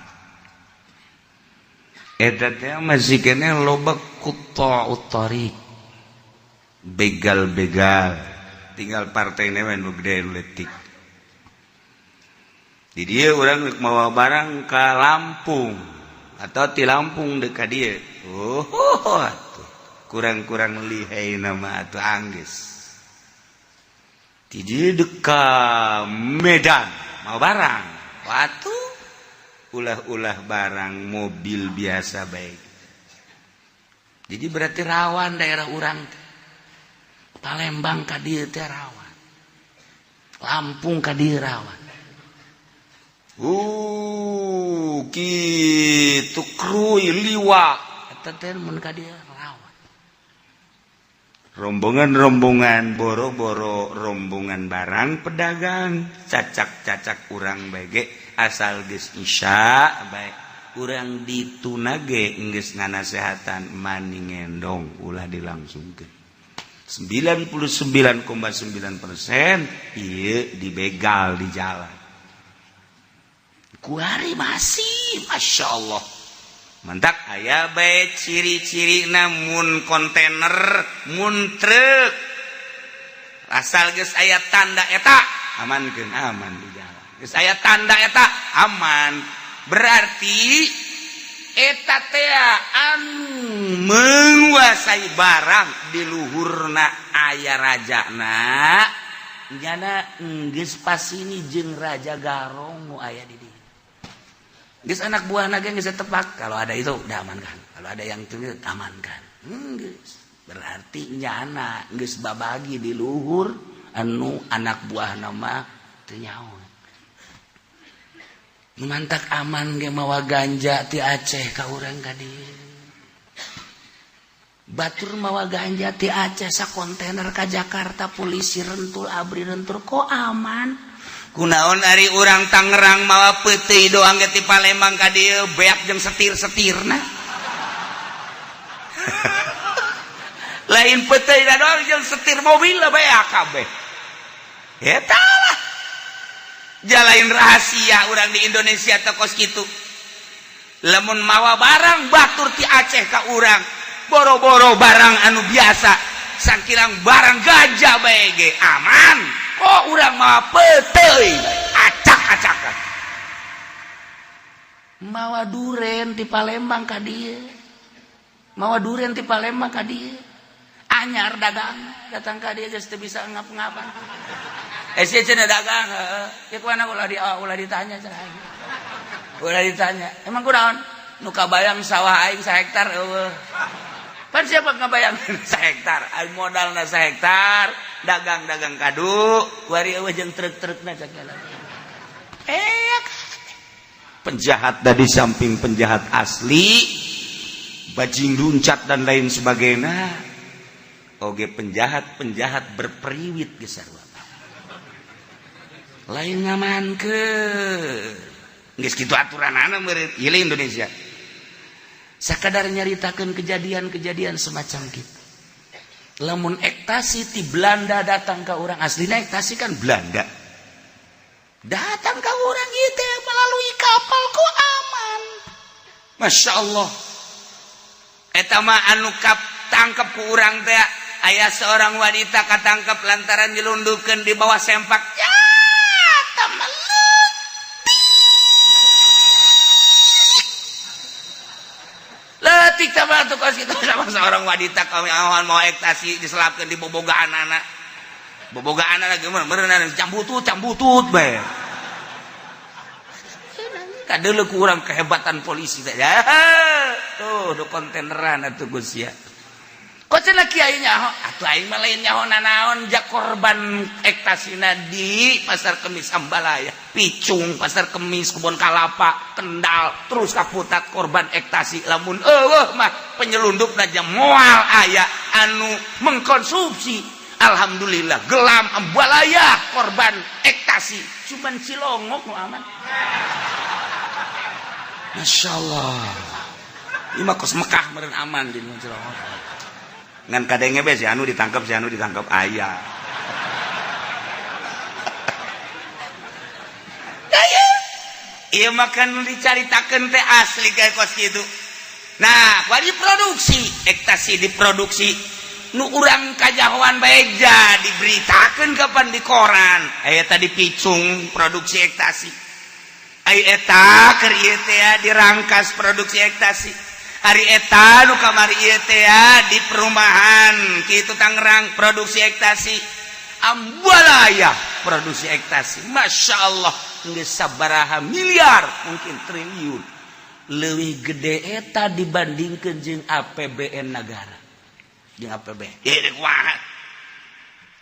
Eta teh masih kene loba quta'ut thariq. Begal-begal. Tinggal partai we nu gede nu leutik. Di dieu urang rek mawa barang ka Lampung atau ti Lampung deuk ka dieu. Oh, atuh. Kurang-kurang lihai nama atuh anggeus. Di dieu deuk ka Medan mawa barang. Watuh ulah-ulah barang mobil biasa baik. Jadi berarti rawan daerah urang teh. Palembang ka dieu teh rawan. Lampung ka dieu rawan. Kitu kruy liwa eta teh mun ka dieu rawan. Rombongan-rombongan, boro-boro rombongan barang pedagang, cacak-cacak urang bege asal geus isya bae urang dituna ge geus nganasehatan mani ngendong, ulah dilangsungkeun. 99,9% ieu dibegal di jalan. Kuari masih, Masya Allah, mantap. Aya bae ciri-ciri, namun kontainer, mun truk, asal geus aya tanda eta amankeun, aman di jalan. Geus aya tanda eta aman, berarti eta teh anu menguasai barang di luhurna aya rajana, nyana geus pasini jeung Raja Garong nu aya di dieu. Geus anak buah naga geus tepak, kalau ada itu udah aman kan, kalau ada yang itu aman kan. Geus berarti nyana geus babagi di luhur, anu anak buah nama teu nyaho. Mantak aman ge mawa ganja ti Aceh ka urang ka dieu. Batur mawa ganja ti Aceh sa kontainer ka Jakarta, polisi rentul, ABRI rentul, kok aman? Kunaon ari urang Tangerang mawa peuteuy doang ge ti Palembang ka dieu beak jeung setir-setirna? Lain peuteuy doang, jeung setir mobil lah beak kabeh. Eta lah jalain rahasia urang di Indonesia teh kos kitu. Lamun mawa barang batur ti Aceh ka urang, boro-boro barang anu biasa, sangkirang barang ganja bae ge aman. Kok urang mawa peuteuy acak-acakan, mawa duren ti Palembang ka dieu, mawa duren ti Palembang ka dieu, anyar dagang datang ka dieu geus teu bisa ngap-ngapan. Eh, sia cenah dagang, heeh. Ya kuana ulah di ulah ditanya cenah. Ulah ditanya. Emang kunaon? Nu kabayang sawah aing sahektar eueuh. Pan siapa ngabayang sahektar? Aing modalna sahektar, dagang-dagang kadu, kuari eueuh jeung truk-trukna sagala. Eh, penjahat dari samping penjahat asli, bajing luncat dan lain sebagainya. Oge penjahat-penjahat berpriwit geus sarua. Lain ngamankeun. Geus kitu aturanana meureun ieu Indonesia. Sakadar nyaritakeun kejadian-kejadian semacam gitu. Lamun ekstasi ti Belanda datang ke urang, aslina ekstasi kan Belanda. Datang ke urang ieu teh melalui kapal, kok aman? Masya Allah. Eta mah anu kap tangkep ku urang teh aya seorang wanita katangkep lantaran nyelundupkeun di bawah sempak. Ya, meletik. Letik sama tuh kos itu sama seorang wanita kami awan mau ekstasi diselapkeun di bobogaan anak. Bobogaan anak gimana? Meureunan cambutut cambutut bae. Kadeuleu ku urang kehebatan polisi teh. Ya, tuh do kontaineran atuh Gus ya. Kok cenah kiai nyaho? Atuh aing mah lain nyaho nanaon, jak korban ektasina di Pasar Kemis Ambalaya, Picung, Pasar Kemis, Kebon Kalapa, Kendal, terus kaputat korban ekstasi. Lamun eueuh mah penyelundup aja moal aya anu mengkonsumsi. Alhamdulillah gelam Ambalaya korban ekstasi. Cuman Cilongok nu aman. Masya Allah. Ini mah kos Mekah meureun aman di Cilongok. Ngan kadenge be si anu ditangkap, si anu ditangkap aya. Aya. Ieu mah kan dicaritakeun teh asli kayak kos kitu. Nah, kuari diproduksi, ekstasi diproduksi. Nu urang kajahoan bae ja diberitakeun kapan di koran. Aya tadi Picung produksi ekstasi. Ai eta keur ieu teh dirangkas produksi ekstasi. Hari eta nu kamari ieu teh di perumahan kitu Tangerang produksi ekstasi. Ambalaya produksi ekstasi. Masya Allah, geus sabaraha miliar, mungkin triliun. Leuwih gede eta dibandingkeun jeung APBN negara. Jeung APBN. Ieu kumaha?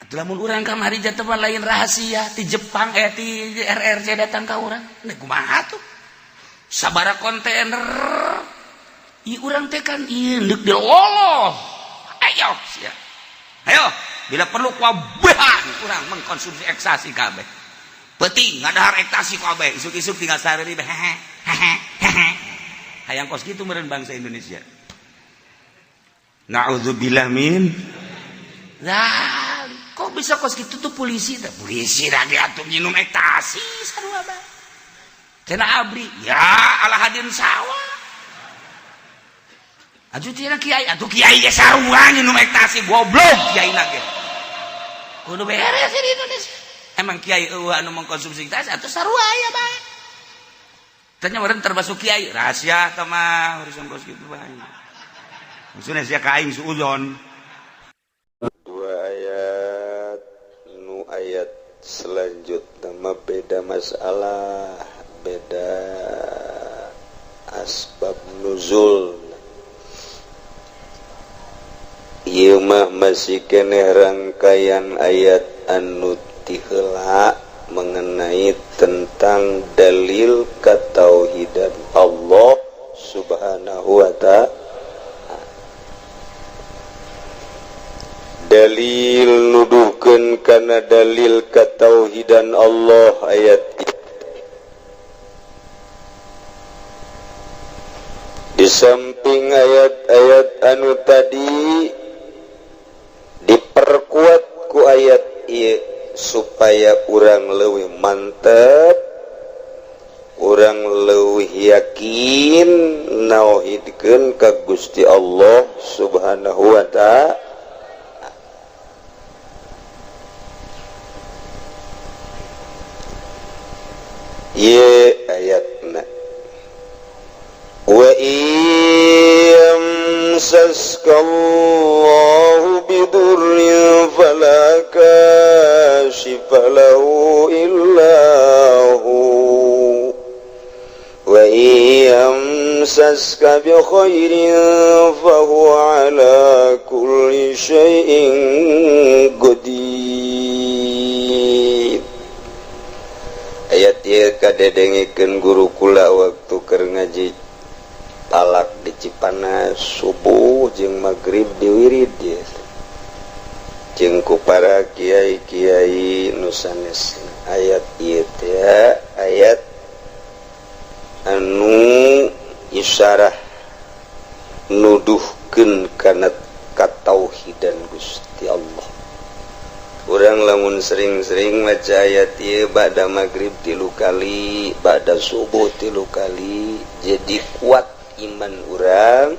Atuh lamun urang kamari jatuh mah lain rahasia ti Jepang, eh, ti RRC datang ka urang. Nih kumaha tuh? Sabara kontainer. I urang teh kan ieu deuk diloloh. Ayo sia. Ayo, bila perlu kabehan urang mengkonsumsi ekstasi kabeh. Peuting ngadahar ekstasi kabeh, isuk-isuk tinggal sareri hehe hehe hehe. Hayang kos kitu meureun bangsa Indonesia. Na'udzubillah min. Lah, kok bisa kos kitu tuh polisi teh? Polisi lagi atuh minum ekstasi sarua bae. Cenah abri, ya ala hadin sawah. Atuh cenah kiai, atuh kiai ge sarua minum ekstasi, goblok kiai na ge. Kudu beres di Indonesia. Emang kiai eueuh anu mengkonsumsi ekstasi atuh sarua aya bae. Tanya meureun termasuk kiai, rahasia tah mah urusan kos kitu bae. Maksudnya sia ka aing suuzon. Dua ayat nu ayat selanjutnya mah beda masalah, beda asbab nuzul. Ieu mah masih keneh rangkaian ayat anu ti heula mengenai tentang dalil ketauhidan Allah Subhanahu wa ta'ala. Dalil nuduhkeun kana dalil ketauhidan Allah ayat di samping ayat-ayat anu tadi diperkuat ku ayat ieu supaya urang leuwih mantep, urang leuwih yakin nauhidkeun ka Gusti Allah Subhanahu wa ta'ala. Ye ayatna wa yamsaska Allahu bidurrin fala kashifa lahu illa hu wa yamsaska bi khairin fa huwa ala kulli syai'in qadir. Ayat ieu kadedengikeun guru kula waktu keur ngaji talak di Cipanas subuh jeung magrib diwirid ieu jeung ku para kiai-kiai nu sanes. Ayat ieu teh ayat anu isyarah nuduhkeun kana katauhidan Gusti Allah. Urang lamun sering-sering maca ayat ieu ba'da magrib 3 kali, ba'da subuh 3 kali, jadi kuat iman urang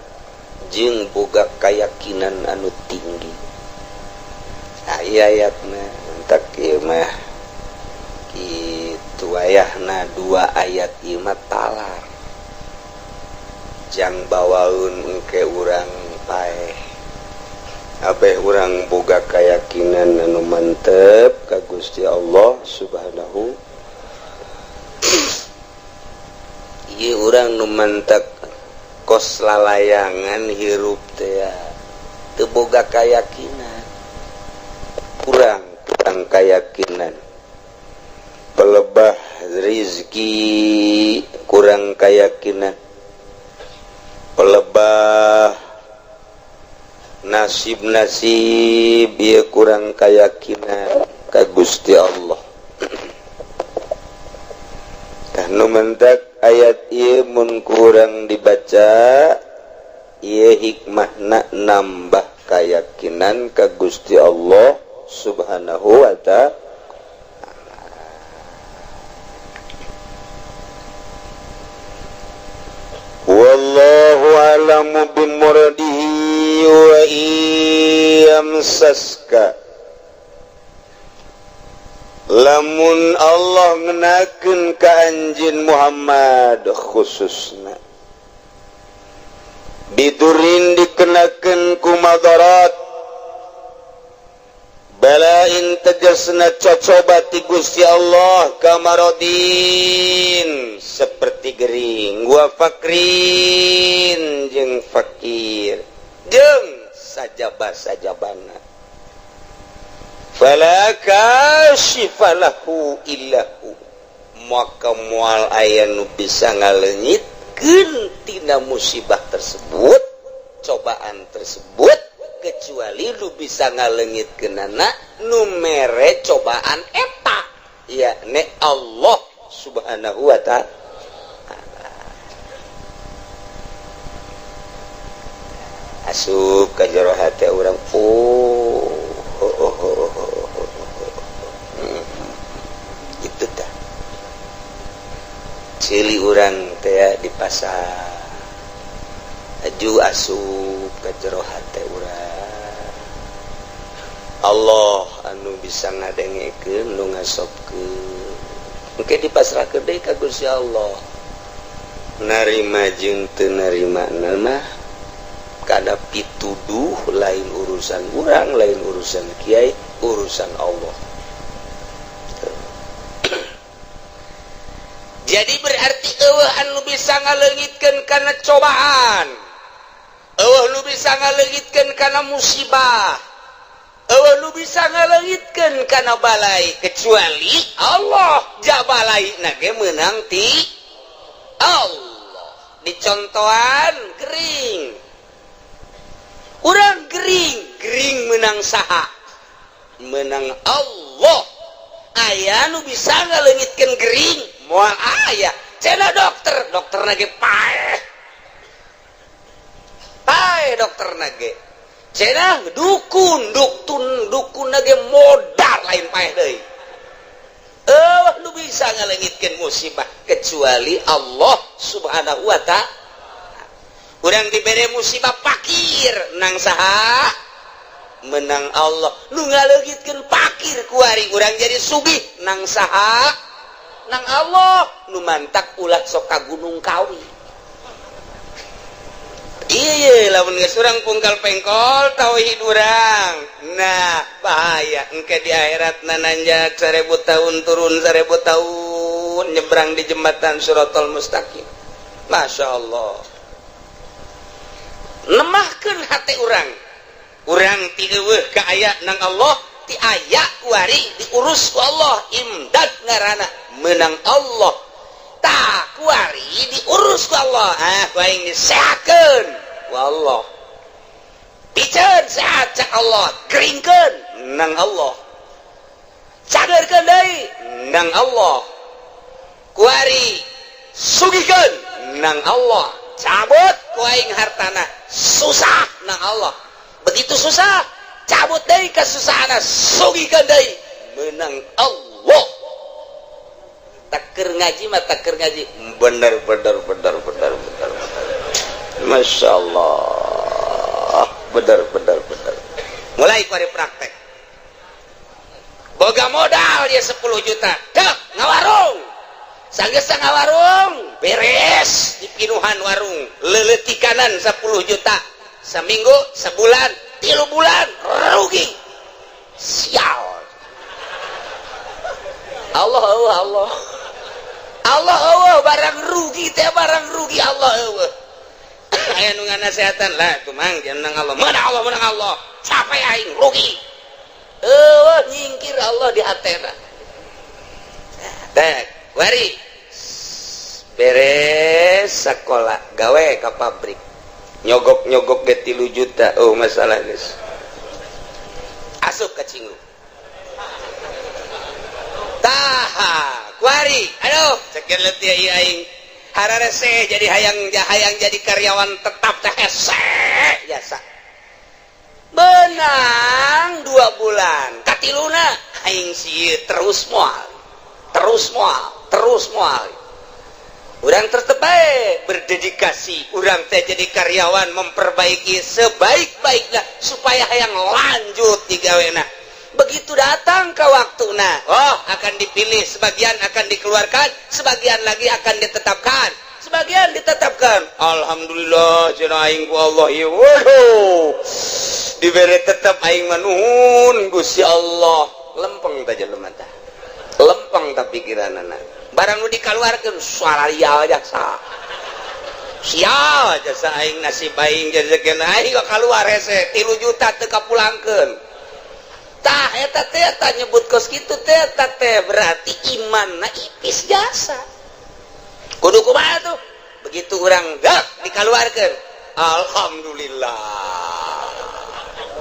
jeung boga keyakinan anu tinggi. Nah, ieu ayatna entak ieu mah kitu ayahna dua ayat ieu mah talar. Jang bawaeun engke urang paeh. Abeh urang boga keyakinan anu mantep ka Gusti Allah Subhanahu. Ieu urang nu mantep kos lalayangan hirup teh teu boga keyakinan, kurang keyakinan, pelebah rizki kurang keyakinan, pelebah nasib-nasib ieu kurang keyakinan ka Gusti Allah. Tah nu mentak ayat ieu mun kurang dibaca ieu hikmahna nambah keyakinan ka Gusti Allah Subhanahu wa ta'ala. Wallahu a'lamu bimuradihi wa yamsaska. Lamun Allah ngenakeun ka anjeun Muhammad khususna bidurin dikenakeun ku madarat balain tegasna cocoba ti Gusti Allah kamarodin seperti gering wa fakrin jeung fakir jeung sajaba-sajabana fala kashifa lahu illahu maka moal aya nu bisa ngaleungitkeun tina musibah tersebut, cobaan tersebut Kecuali lu bisa ngalengitkeunana nu mere cobaan eta, yakni Allah Subhanahu wa Ta'ala. Asup ka jero hate urang, oh, oh, oh, oh, oh, oh. Itu tah cili urang teh di pasar aju asup ka jero hate urang, Allah anu bisa ngadengekeun, nu ngasobkeun. Engke dipasrahkeun deui ka Gusti Allah, narima jeung teu narima mah kada pituduh, lain urusan urang, lain urusan kiai, urusan Allah. Jadi berarti eueuh anu bisa ngaleungitkeun kana cobaan, eueuh nu bisa ngaleungitkeun kana musibah, eueuh nu bisa ngaleungitkeun kana balai kecuali Allah. Ja balai na ge meunang ti Allah. Dicontohan gering, urang gering, gering menang saha? Menang Allah. Aya nu bisa ngaleungitkeun gering? Moal aya. Cenah dokter, dokter nage paeh, paeh dokter nage. Cenah dukun, duktun, dukun nage modal, lain paeh deui. Eueuh nu bisa ngaleungitkeun musibah kecuali Allah Subhanahu wa Ta'ala. Urang dibere musibah pakir, nang saha? Menang Allah. Nu ngaleungitkeun pakir kuari urang jadi sugih, nang saha? Nang Allah. Nu mantak ulah sok ka Gunung Kawi. Iya, lamun geus urang pungkal pengkol tauhid urang, nah bahaya engke di akhirat nananjak 1000 tahun, turun 1000 tahun, nyebrang di jembatan Suratul Mustaqim. Masya Allah, lemahkeun hati urang, urang ti eueuh ka aya nang Allah, ti aya kuari diurus ku Allah. Imdad ngaranna, menang Allah. Tah, kuari diurus ku Allah, ah, ku aing disehatkeun ku Allah, piceun sehat cak Allah, keringkeun nang Allah, cagerkeun deui nang Allah, kuari sugihkeun nang Allah, cabut ku aing hartana susah nang Allah. Begitu susah, cabut deui kesusahan, sugihkeun deui, menang Allah. Taker ngaji mah, taker ngaji bener bener bener bener bener bener, Masya Allah, bener bener bener. Mulai kuari praktek, boga modal dia 10 juta, dek ngawarung. Sanggeus ngawarung beres, dipinuhan warung, leuleutikanan 10 juta, seminggu, sebulan, 3 bulan, rugi. Sial. Allah Allah Allah Allah Allah, barang rugi teh, barang rugi Allah Allah. Aya nu nganasehatan lah tuh, Mang, jangan Allah, menang Allah, menang Allah, capek aing rugi. Eueuh, nyingkir Allah di hatena teh. Wari beres sekolah, gawe ke pabrik, nyogok-nyogok ge 3 juta. Oh, masalah geus asup ka cinglu. Tah, kuari aduh, sekian letih ieu aing, hararese jadi hayang hayang jadi karyawan tetap teh hese jasa. Benang 2 bulan, katiluna aing sih terus moal, terus moal, terus moal. Urang tetep bae berdedikasi, urang teh jadi karyawan memperbaiki sebaik-baiknya supaya hayang lanjut digawena. Begitu datang ke waktu, nah, oh, akan dipilih, sebagian akan dikeluarkan, sebagian lagi akan ditetapkan, sebagian ditetapkan. Alhamdulillah cenah aing ku Allah ieu, waduh, dibere tetap aing mah, nuhun Gusti Allah. Lempeng ta jelema tah, lempeng ta pikiranana. Barang nu dikaluarkeun, salaria jasa, sial jasa aing, nasib aing jadi aing kok keluar hese 3 juta teu kapulangkeun. Tah, eta teh, eta nyebut kos kitu teh, eta teh berarti imanna ipis jasa. Kudu kumaha tuh? Begitu urang gak dikaluarkeun, alhamdulillah.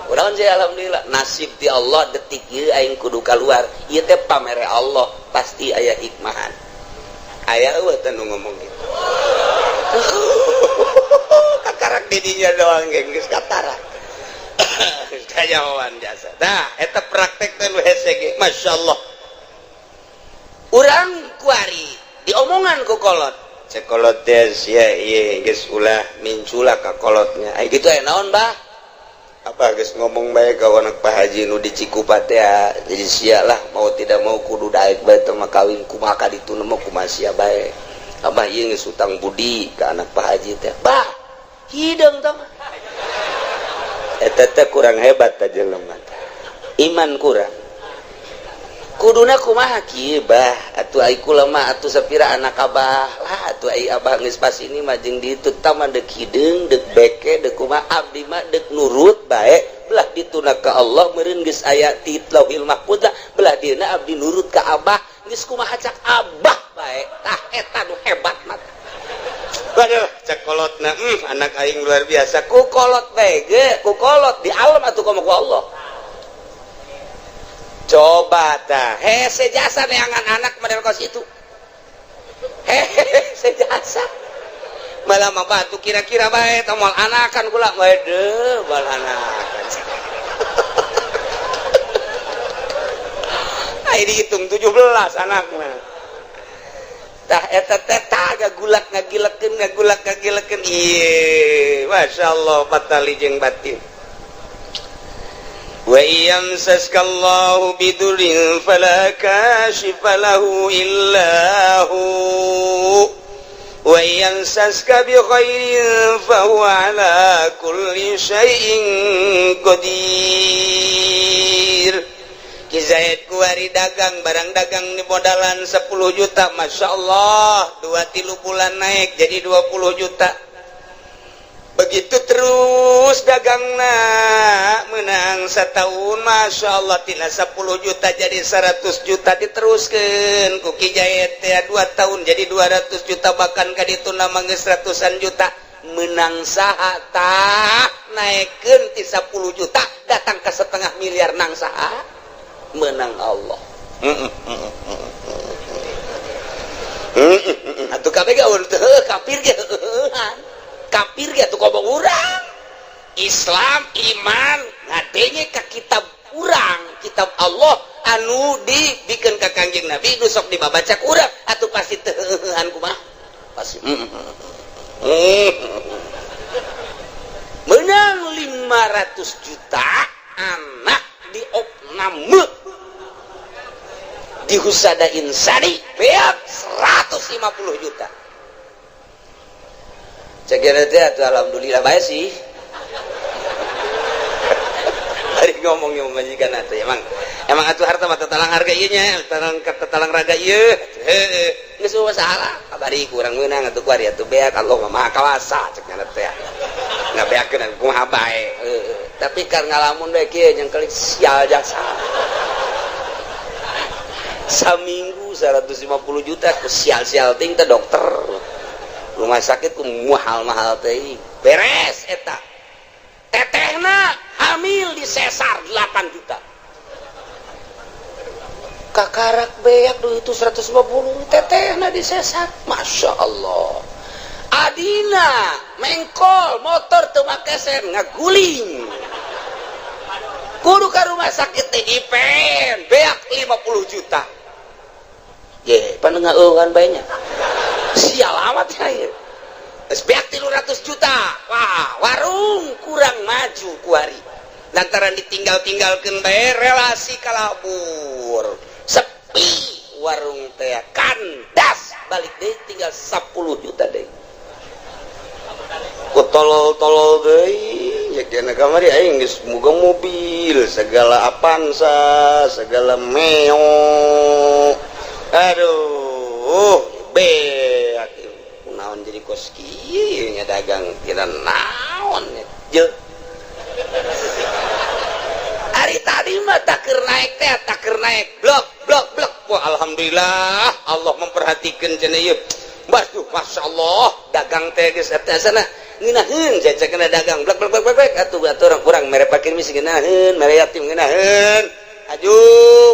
Urang sih alhamdulillah nasib di Allah detik ieu aing kudu keluar. Ieu teh pamere Allah, pasti aya hikmahan. Aya eueuh teh nu ngomong gitu. Kakarak didinya doang geus katara. Kayawan jasa. Nah, eta praktek teh nu hese ge, masyaallah. Urang kuari diomongan ku kolot. Cek kolot teh sia ieu geus ulah mincula ka kolotnya. Ai kitu aya naon, Bah? Apa geus ngomong bae ka anak Pak Haji nu di Cikupa teh, jadi sia lah mau tidak mau kudu daek bae teh mah kawin kumaha ka ditu mah kumaha sia bae. Abah ieu geus utang budi ka anak Pak Haji teh. Bah, hideung teh mah. Eta teh kurang hebat teh jelema teh. Iman kurang. Kuduna kumaha kieu, Bah? Atuh ai kula mah atuh sapira anak abah lah atuh ai abah geus pas ini mah jeung ditu tah mah deuk hideung deuk beke deuk kumaha abdi mah deuk nurut bae belah dituna ka Allah meureun geus aya ti Lauhil Mahfuz belah dieuna abdi nurut ka abah geus kumaha cak abah bae. Tah eta nu hebat mah. Waduh, cek kolotna, anak aing luar biasa. Ku kolot bae ge, ku kolot di alam atuh komo ku Allah. Coba tah, hese jasa neangan anak model kos itu. Hese jasa. Malah mah batu kira-kira bae tah moal anakan kula waduh, moal anakan. Ai dihitung 17 anakna. Tah eta teh tah gagulak ngagilekeun ngagulak ngagilekeun ieu masyaallah patali jeung batin. Wa yamsaskallahu bidurin fala kashifa lahu illa hu wa yamsaska bi khairin fa huwa ala kulli syai'in qadir. Ki Zaid kuari dagang barang dagang di modalan 10 juta, Masya Allah 2-3 bulan naik jadi 20 juta. Begitu terus dagangna menang setahun Masya Allah tina 10 juta jadi 100 juta diteruskan ku Ki Zaid teh 2 tahun jadi 200 juta bahkan ka ditu nama geus ratusan juta menang saha tah naikkeun ti 10 juta datang ke setengah miliar nang saha menang Allah. Atuh kabeh ge teu kafir ge heueuhan. Kafir ge atuh komo urang. Islam iman ngadenge ka kitab urang, kitab Allah anu dibikeun ka Kangjeng Nabi nu sok dibabaca ku urang atuh pasti teu heueuhan kumaha? Pasti. Menang 500 juta anak di opname di Husada Insani beak 150 juta. Cek teh atuh alhamdulillah bae sih. Hari ngomong majikan atuh emang atuh harta mah tatalang harga ieu nya, tatalang raga ieu. Heueuh, geus masalah. Kabari kurang meunang atuh kuari atuh beak Allah mah maha kawasa cek nya teh. Ngabeakeun kumaha bae. Heueuh, tapi kar ngalamun bae kieu nyengkelik sial jasa. Saminggu 150 juta ku sial-sial ting teh dokter. Rumah sakit ku mahal-mahal teh. Beres eta. Tetehna hamil di sesar 8 juta. Kakarak beak duit itu 150 tetehna di sesar. Masya Allah. Adina mengkol motor teu make sen ngaguling. Kudu ka rumah sakit teh dipen beak 50 juta. Ye, pan ngeueuhan bae nya. Sial amat ya ieu. Geus beak 300 juta. Wah, warung kurang maju kuari. Lantaran ditinggal-tinggalkeun bae relasi kalabur. Sepi warung teh kandas balik deui tinggal 10 juta deui. Ku tolol-tolol deui ya dina kamari aing geus boga mobil segala Avanza, segala Meo. Aduh, beak naon jadi kos kieu nya dagang kira naon nya. Je. Ari tadi mah tak keur naik teh, tak keur naik blok blok blok. Wah, alhamdulillah Allah memperhatikan cenah ieu. Waduh, masya Allah dagang teh geus eta sana. Ngeunaheun cek kena dagang blak blak blak blak atuh atuh orang kurang mere fakir miskin ngeunaheun, mere yatim ngeunaheun. Aju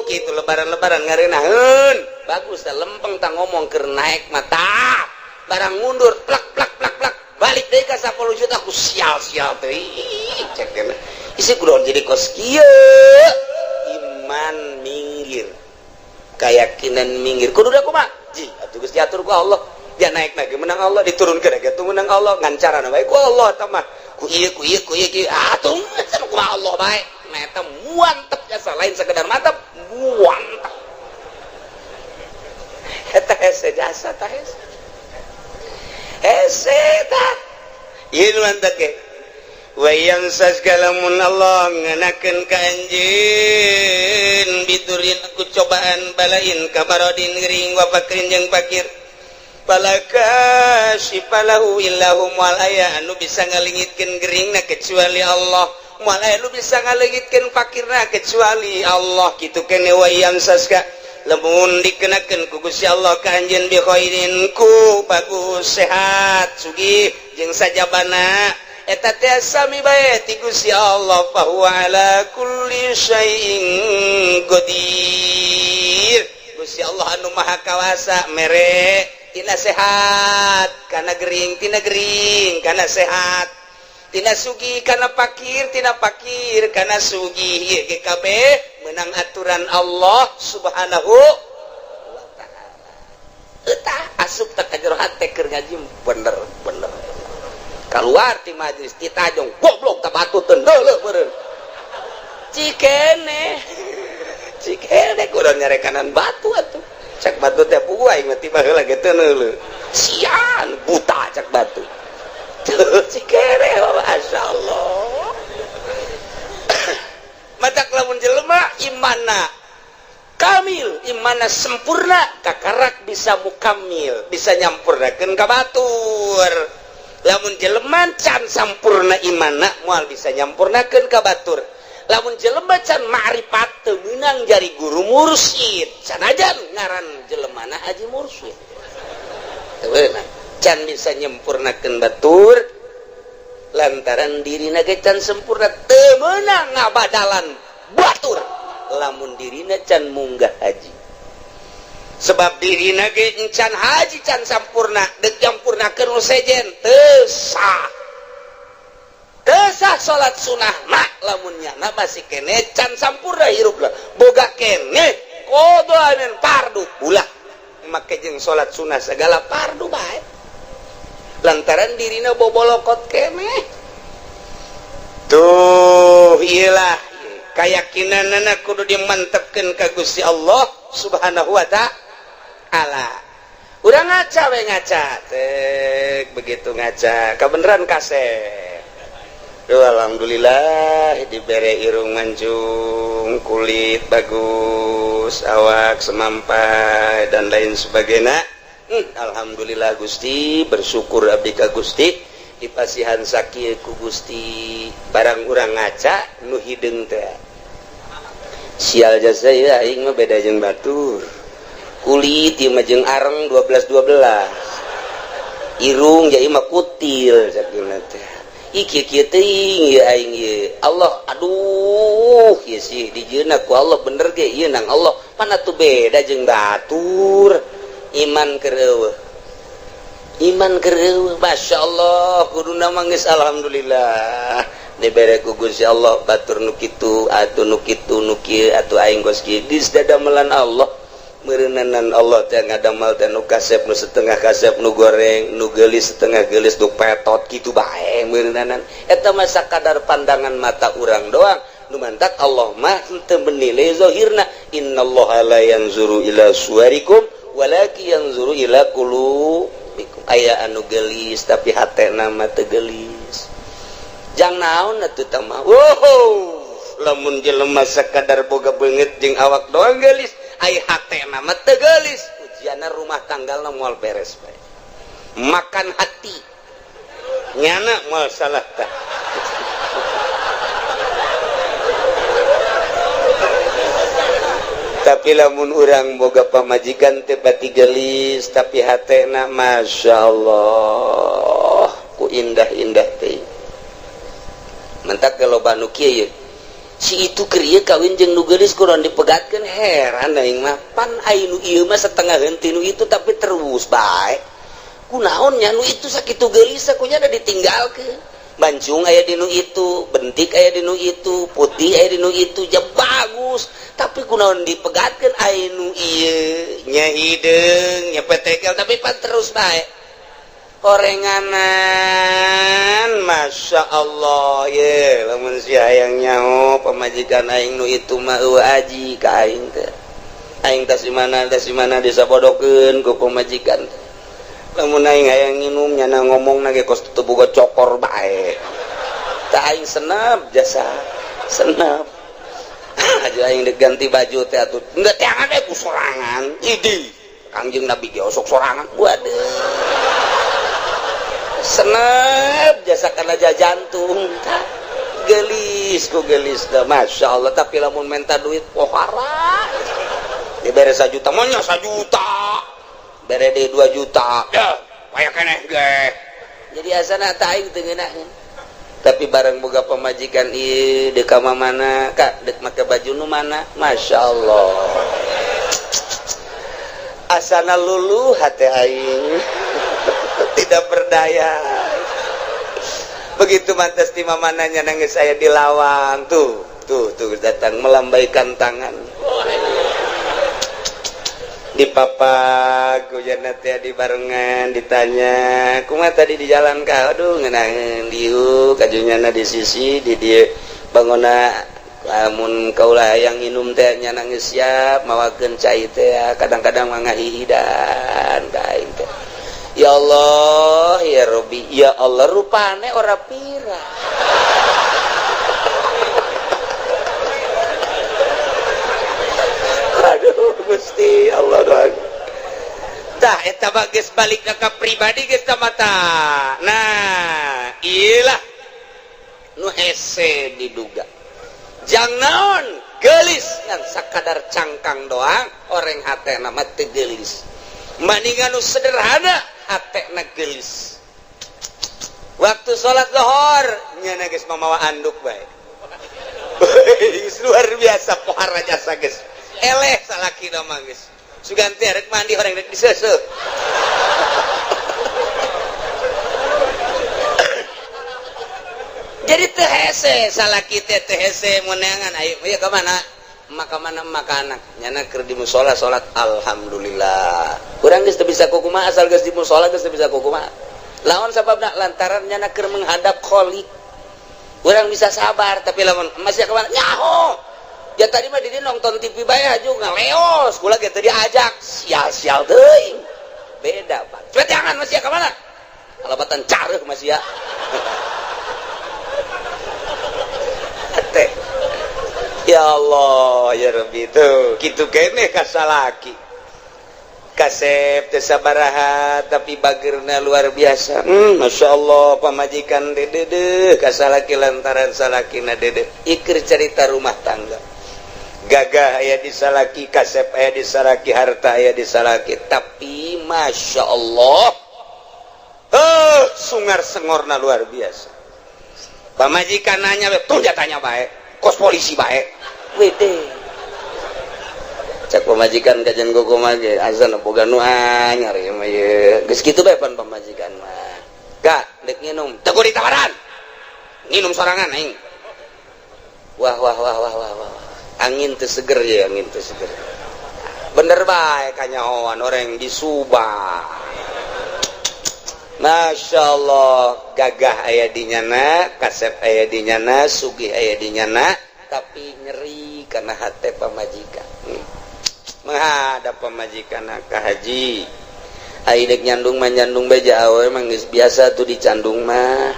kitu lebaran-lebaran ngareunaheun. Bagus tah lempeng tah ngomong keur naek mata. Barang mundur plak plak plak plak balik deui ka 10 juta aku sial-sial teh. Cek kena. Isi kudu jadi kos kieu. Iman minggir. Keyakinan minggir. Kudu da kumaha? Ji, atuh geus diatur ku Allah. Dia naik lagi menang Allah, diturunkeun lagi atuh menang Allah, ngan carana bae ku Allah eta mah. Ku ieu ku ieu ku ieu kieu atuh kumaha Allah bae. Nah eta muantep jasa lain sekedar mantep, muantep. Eta hese jasa tah hese. Hese tah. Ieu nu mantep ge. Wa yamsaska lamun Allah ngenakeun ka anjeun bidurin ku cobaan balain kamarodin gering wa fakrin jeung fakir. Fala kasyifalahu illahu, moal aya anu bisa ngalingitkeun geringna kecuali Allah, moal aya anu bisa ngalingitkeun fakirna kecuali Allah. Kitu kene. Wa yamsaska lamun dikenakeun ku Gusti Allah ka anjeun bi khairin ku bagus, sehat, sugih jeung sajabana, eta teh sami bae ti Gusti Allah. Fa huwa ala kulli syai'in qadir. Gusti Allah anu maha kawasa mere tina sehat kana gering, tina gering kana sehat, tina sugih kana pakir, tina pakir kana sugih. Ieu ge kabeh menang aturan Allah Subhanahu wa Ta'ala. Eta asup tak ka jero hate keur ngaji bener bener, keluar ti majlis ti tajong goblok tak batu teu deuleuh meureun. Cikene cikene kudu nyarekanan batu atuh. Cak batu teh puguh aing mah tiba heula ge teu neuleuh, sian buta cak batu. Cikene, masyaallah. Matak lamun jelema imana kamil, imana sempurna, kakarak bisa mukamil, bisa nyampurnakeun ka batur. Lamun jelema can sampurna imana, moal bisa nyampurnakeun ka batur. Lamun jelema can ma'rifat, teu meunang jari guru mursyid, sanajan ngaran jelemana haji mursyid, teu meunang, can bisa nyempurnakeun batur lantaran dirina ge can sempurna. Teu meunang ngabadalan batur lamun dirina can munggah haji, sebab dirina ge can haji, can sampurna. Dek nyampurnakeun nu sejen teu sah, teu sah salat sunah mak lamun nyana masih kene can sampurna hirup lah, boga kene qadha dan fardu. Ulah make jeung salat sunah segala fardu bae lantaran dirina bobolokot kene. Tuh, iyalah keyakinan anak kudu dimantepkeun ka Gusti Allah Subhanahu wa Ta'ala. Udah ngaca we, ngaca tek begitu ngaca kebenaran kasep. Duh, alhamdulillah dibere irung mancung, kulit bagus, awak semampai dan lain sebagainya. Alhamdulillah Gusti, bersyukur abdi ka Gusti dipasihan sakieu ku Gusti. Barang urang ngaca nu hideung teh, sial jasa ya, aing mah beda jeung batur, kulit ieu mah jeung areng 12 12, irung jadi mah kutil sakieu teh. Ih, kieu kieu teuing ieu aing ieu. Allah, aduh, ieu sih dijieunna ku Allah bener ge ieu nang Allah mana tuh beda jeung batur. Iman keur eueuh, iman keur eueuh. Masya Allah, kuduna mah geus alhamdulillah dibere ku Gusti Allah, batur nu kitu atuh, nu kitu, nu kieu atuh, aing geus kieu geus dadamelan Allah. Meureunanan Allah teh ngadamel teh nu kasep, nu setengah kasep, nu goreng, nu geulis, setengah geulis, nu petot kitu bae meureunanan. Eta mah sakadar pandangan mata urang doang. Nu mantak Allah mah teu menilai zahirna. Innallaha la yanzuru ila suwarikum walakin yanzuru ila qulubikum. Aya anu geulis tapi hatena mah teu geulis, jang naon atuh tah mah? Wow, lamun jelema sakadar boga beungeut jeung awak doang geulis, ai hatena mah teu geulis, ujianna rumah tanggalna moal beres bae, makan hati nyana moal salah tah. Tapi lamun urang boga pamajikan teh pati gelis tapi hatena Masya Allah ku indah-indah teh. Mentak loba nu kieu si itu keur ieu kawin jeung nu geulis kurang dipegatkeun, heran aing mah pan ai nu ieu mah setengah henti nu itu tapi terus bae. Kunaon nya nu itu sakitu geulis kunya da ditinggalkeun. Bancung aya di nu itu, bentik aya di nu itu, putih aya di nu itu, ja bagus. Tapi kunaon dipegatkeun ai nu ieu nya hideung, nya petekel tapi pan terus bae. Korenganan, Masya Allah ye, lamun si hayang nyaho pamajikan aing nu itu mah eueuh aji ka aing teh. Aing tas di mana disabodokeun ku pamajikan teh. Lamun aing hayang nginum nyana ngomong ge kos teu boga cokor bae. Tah aing senep jasa, senep. Aja aing diganti baju teh atuh. Enggak teangan we ku sorangan. Idi, Kangjeng Nabi ge osok sorangan. Waduh. Senep jasa kana jantung gelis ku gelis dah Masya Allah. Tapi lamun minta duit pohara dibere 1 juta maunya 1 juta bere deui 2 juta ya aya keneh ge jadi asana tah aing teu ngeunaheun. Tapi bareng boga pamajikan ieu deuk ka mana ka deuk make baju nu mana Masya Allah asana luluh hate aing tidak berdaya. Begitu mantas di mamananya nangis saya di lawang tuh tuh tuh datang melambaikan tangan di papak hujan teh di barengan ditanya kumaha tadi di jalan ka aduh ngeunaheun diuk kajunyana di sisi di dieu bangona lamun kaula hayang nginum teh nya nangis siap mawakeun cai teh kadang-kadang mah ngahihidan ka aing teh. Ya Allah, ya Rabbi, ya Allah rupane ora pira. Aduh Gusti Allah doa. Tah eta mah geus balik ka pribadi geus ta mata. Nah, ieu lah nu hese diduga. Jang naon geulis ngan sakadar cangkang doang oreng hatena mah teu geulis. Maningan nu sederhana hatena geulis. Waktu salat zuhur nyana geus mamawa anduk bae. Luar biasa pohara jasa geus. Eleh salakina mah geus. Sugan teh rek mandi horeng rek diseuseuh. Jadi teu hese salaki teh teu hese meunangan ayo ieu ka mana? Maka mana maka anak nyana keur di musala salat alhamdulillah. Urang geus teu bisa kukumaha asal geus di musala geus teu bisa kukumaha. Lawan sababna lantaran nyana keur menghadap Khalik. Urang bisa sabar tapi lamun masih ka mana nyaho. Ya tadi mah di nonton TV bae aju ngaleos kula ge teu diajak sial-sial teuing. Beda Pak. Cepet jangan masih ka mana? Kalabatan careuh masih ya. Teh. Ya Allah ya Rabbi tuh kitu keneh ka salaki. Kasep teu sabaraha tapi bageurna luar biasa. Masya Allah pamajikan dedeuh ka salaki lantaran salakina dedeuh. Iker cerita rumah tangga. Gagah aya di salaki, kasep aya di salaki, harta aya di salaki, tapi Masya Allah sungar sengorna luar biasa. Pamajikan nanya tuh jatanya bae, kos polisi bae. Wede. Cak pamajikan kajian gogo mah ge azan boga nu anyar ieu mah ye. Geus kitu bae pan pamajikan mah. Gak dek nginum, teu kudu ditawaran. Nginum sorangan aing. Wah wah wah wah wah wah. Angin teu seger ya, angin teu seger. Bener bae kanyahoan orang di Subang. Masya Allah gagah aya di nyana, kasep aya di nyana, sugih aya di nyana, tapi nyeri karena hate pamajikan. Menghadap pamajikan ka haji. Ai dek nyandung mah nyandung bae awe mah geus biasa tuh dicandung mah.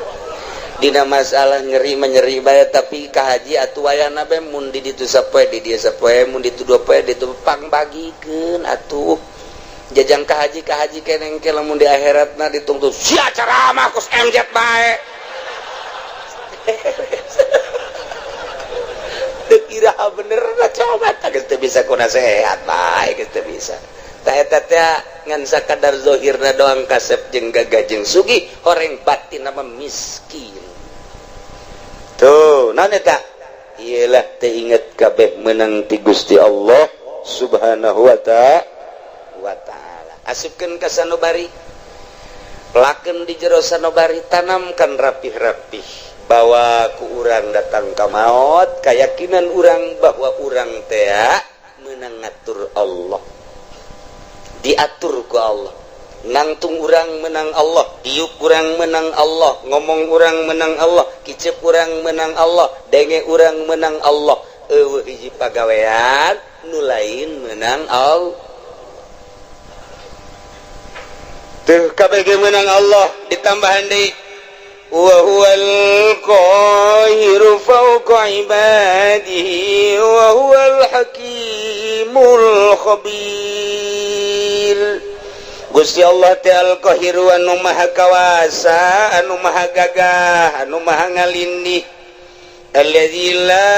Dina masalah nyeri mah nyeri bae tapi ka haji atuh wayahna bae mun di ditu sapoe di dieu sapoe mun ditu dua poe ditu pangbagikeun atuh. Jajang ka haji keneng ke lamun di akhiratna ditungtut sia ceramah kos MZ bae. Teu kira bener na coba tah geus teu bisa ku nasehat bae geus teu bisa. Tah, eta teh ngan sakadar zahirna doang kasep jeung gagah jeung sugih, horeng batin nama miskin. Tuh, naon eta? Iyalah, teu inget kabeh menang ti Gusti Allah Subhanahu wa ta'ala. Asupkeun ka sanubari, laken di jero sanubari, tanamkan rapih-rapih bahwa ku urang datang ka maut, keyakinan urang bahwa urang tea menang ngatur Allah, diatur ku Allah. Nangtung urang menang Allah, diuk urang menang Allah, ngomong urang menang Allah, kicep urang menang Allah, denge urang menang Allah. Euweuh hiji pagawean nu lain menang Allah. Tuh, KBG menang Allah. Ditambahan deui, wa huwal qahiru fawqa ibadihi wa huwal hakimul khabir. Gusti Allah teh al-qahiru, anu maha kawasa, anu maha gagah, anu maha ngalindih, alladzi la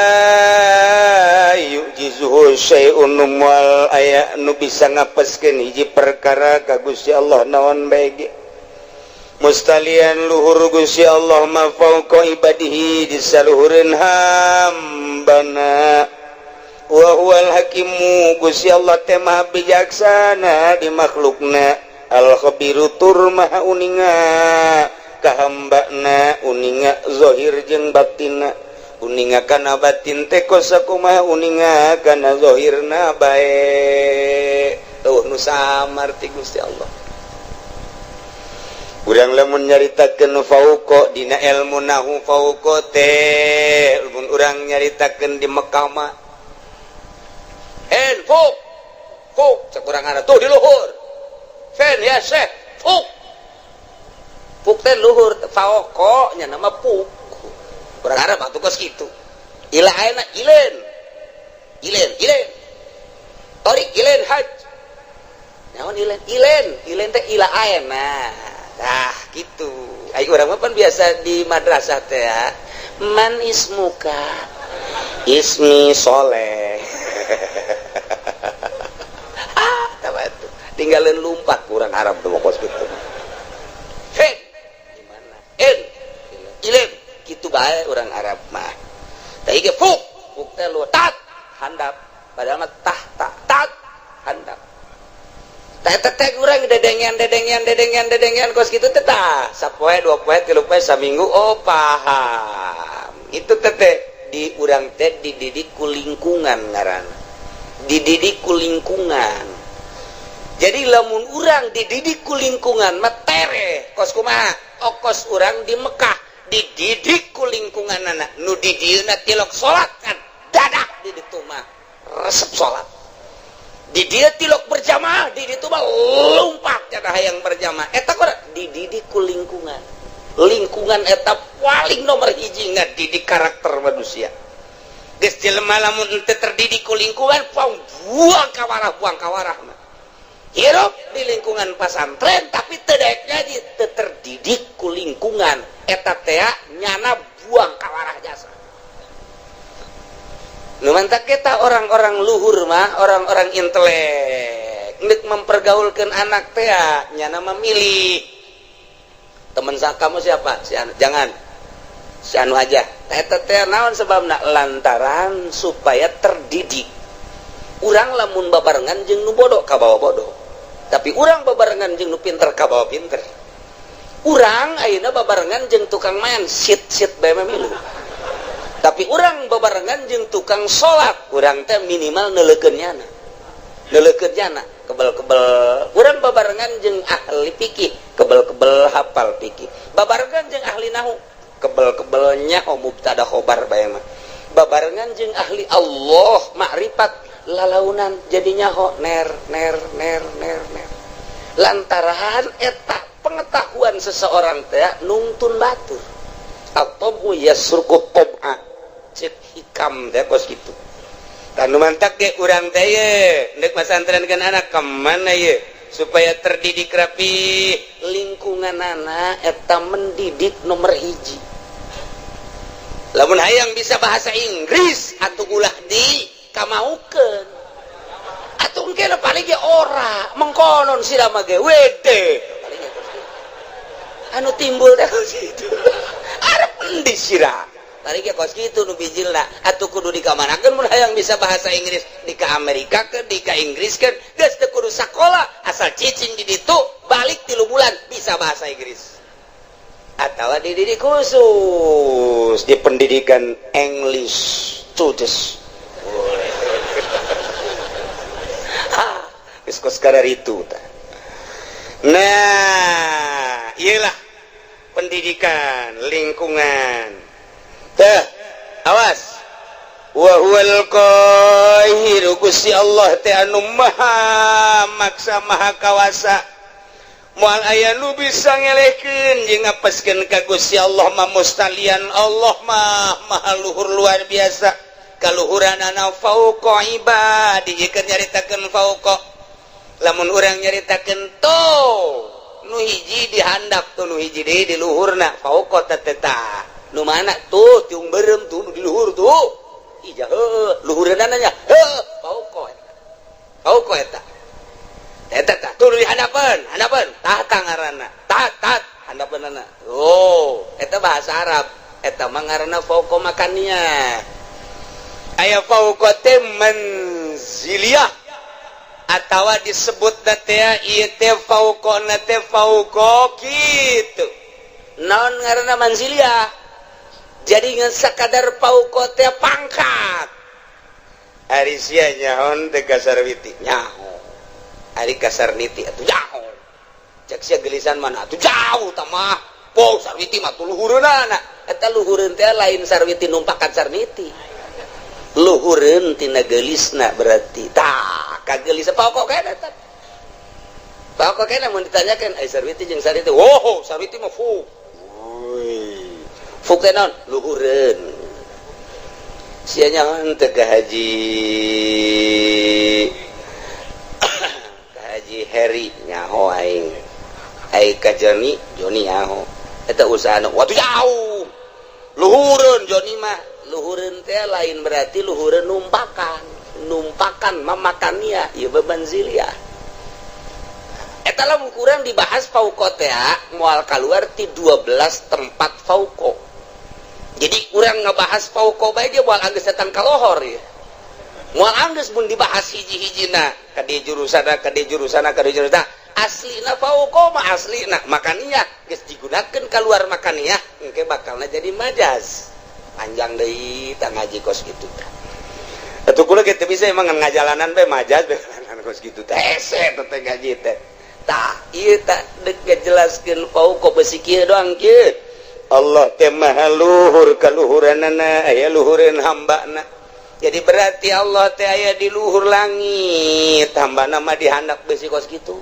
yu'jizuhu syai'un, moal aya nu bisa ngapeskeun hiji perkara ka Gusti Allah naon bae ge. Mustalian luhur Gusti Allah ma fauqa ibadihi, di saluhureun hambana. Wa huwal hakimu, Gusti Allah teh maha bijaksana di makhlukna, al khabiru, tur maha uninga ka hambana, uninga zahir jeung batinna, uninga kana batin teh kos sakumaha, uninga kana zahirna bae. Euweuh nu samar ti Gusti Allah. Urang lamun nyaritakeun fauqa dina ilmu nahu, fauqa teh lamun urang nyaritakeun di Mekah mah en fuk fuk, cek urang ada tuh di luhur. Fen ya syekh, fuk fuk teh luhur, fauqa nya nama fuk. Urang Arab atuh kos kitu. Ila ayeuna ilen ilen ilen torik ilen haj naon, ilen ilen ilen teh ila ayeuna. Nah, gitu. Ayo, urang mah pan biasa di madrasah teh ya. Man ismuka? Ismi Soleh. Ah, tahu tuh. Tinggalin lumpat kurang Arab tuh kos gitu. Hen. Gimana? En. Ilen. Gitu bae orang Arab mah. Tah ge fuk. Fuk teh lu tat handap. Padahal mah tah tak tat handap. Teh urang dedengean dedengean dedengean dedengean kos kitu teh, tah sapoe, dua poe, tilu poe, saminggu, oh paham itu teh. Di urang teh dididik ku lingkungan, ngaranna dididik ku lingkungan. Jadi lamun urang dididik ku lingkungan mah tere kos kumaha. Okos urang di Mekah dididik ku lingkungan, anak nu di dieuna tilok salat kan dadak di ditu mah resep salat. Di dia tilok berjamaah, di ditu mah lompat cenah hayang berjamaah. Eta kok dididik ku lingkungan. Lingkungan eta paling nomor hiji ngadidik karakter manusia. Geus jelema lamun henteu terdidik ku lingkungan, buang kawarah, buang kawarah mah. Hirup di lingkungan pasantren tapi teu daek ngaji, teu terdidik ku lingkungan, eta teh nyana buang kawarah jasa. Nu mantak kita orang-orang luhur mah, orang-orang intelek, nek mempergaulkan anak teh nyana memilih teman kamu siapa, si anu jangan, si anu aja. Eta teh naon sebabna? Lantaran supaya terdidik. Urang lamun babarengan jeung nu bodoh, kabawa bodoh, tapi urang babarengan jeung nu pinter, kabawa pinter. Urang ayeuna babarengan jeung tukang main sit sit bae milu, tapi urang babarengan jeung tukang salat, urang teh minimal neuleukeun nyana, neuleukeun nyana kebel-kebel. Urang babarengan jeung ahli fikih, kebel-kebel hafal fikih. Babarengan jeung ahli nahu, kebel-kebel nyaho mubtada khobar bae mah. Babarengan jeung ahli Allah, makrifat, lalaunan jadi nyaho ner ner ner ner ner. Lantaran eta pengetahuan seseorang teh nungtun batur atau yasruqu tob'a, cek hikam teh kos gitu. Tanu mantak ge urang teh ye ndek masantrenkeun anak kemana ye supaya terdidik rapi, lingkungan anak eta mendidik nomor hiji. Lamun hayang bisa bahasa Inggris atau ulah di kamaukeun atuh. Engke paling ge ora mengkonon sira mah ge wede paling ge anu timbul teh situ arep endi sira paling ge kos kitu nu bijilna. Atuh kudu dikamanakeun mun hayang bisa bahasa Inggris? Di ka Amerika ke, di ka Inggris ke? Geus teu kudu sakola, asal cicing di ditu, balik 3 bulan bisa bahasa Inggris, atau dididik khusus di pendidikan English Tudes. Geus kos itu. Nah, iyalah pendidikan lingkungan teh. Awas, wa huwal qahiru, Gusti Allah teh anu maha maksa, maha kawasa, moal aya nu bisa ngelehkeun jeung ngapeskeun ka Gusti Allah mah. Mustalian Allah mah maha luhur, luar biasa kaluhuranana. Fauqa ibadi keur nyaritakeun fauqa. Lamun urang nyaritakeun tuh nu hiji dihandap tuh, nu hiji deui di luhurna, fauqa teh tah nu mana tuh? Tiung berem tuh nu di luhur tuh. Ija heuh, luhureunana nya heuh, fauqa eta, fauqa eta eta tah tuh di handapeun, handapeun tah tah ngaranna tah tah handapeunana. Oh, eta bahasa Arab, eta mah ngaranna fauqa makannya. Aya fauqa teh manziliyah atawa disebut teh ieu teh fauqa teh fauqa kitu. Naon ngaranna manziliyah? Jadi ngan sakadar fauqa teh pangkat. Ari sia nyaho teh ka Sarwiti? Nyaho. Ari ka Sarniti atuh nyaho? Cek sia gelisan mana atuh, jauh tah mah. Po Sarwiti mah tuh luhureunana. Eta luhureun teh lain Sarwiti numpakan Sarniti, luhureun tina geulisna berarti. Tah kagelis pokok kene eta, pokok kene. Mun ditanyakeun ai Sarwiti jeung Sarniti, wow, Sarwiti mah fu fu teh naon? Luhureun. Sia nyaho teh ka Haji Heri? Nyaho aing. Ai ka Joni? Joni nyaho. Eta usahana waktu jauh, luhureun Joni mah. Luhureun teh lain berarti luhureun numpakan, numpakan mamakannya ieu bebanzilia. Eta lamun kurang dibahas fauqa teh moal keluar ti 12 tempat fauqa. Jadi kurang ngebahas fauqa bae dia moal anggeus datang ka lohor ya, moal anggeus mun dibahas hiji-hijina ka di jurusana, ka di jurusana, ka di jurusana. Aslina fauqa mah aslina makaniah geus digunakeun keluar makaniah, engke bakalna jadi majaz, panjang deui tah ngaji kos kitu tah. Atuh kula ge teu bisa emang ngajalanan bae majaz bae kos kitu teh, hese teh ngaji teh. Tah ieu tah deuk ngajelaskeun fauqa besi kieu doang kieu. Allah teh maha luhur kaluhuranana, aya luhureun hambana. Jadi berarti Allah teh aya di luhur langit, hambana mah dihandap besi kos kitu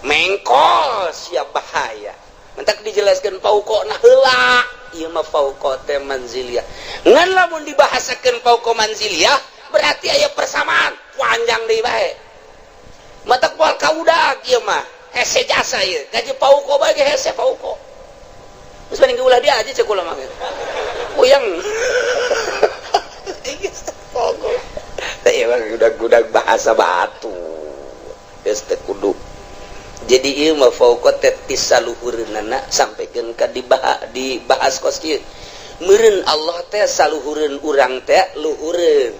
mengkol siap bahaya. Mentak dijelaskan fauqa nah heula ieu mah fauqa teh manziliyah. Ngan lamun dibahasakeun fauqa manziliyah berarti aya persamaan, panjang deui bae, matak moal kaudag ieu mah, hese jasa ieu gaji fauqa bae ge hese fauqa. Geus mending ulah dia aja cek kula mah, puyeng. Fauqa teh ieu mah gudag-gudag bahasa batu, geus teu kudu. Jadi ieu mah fauqa teh ti saluhureunana sampaikeun ka dibahas kos kieu. Meureun Allah teh saluhureun urang teh, luhureun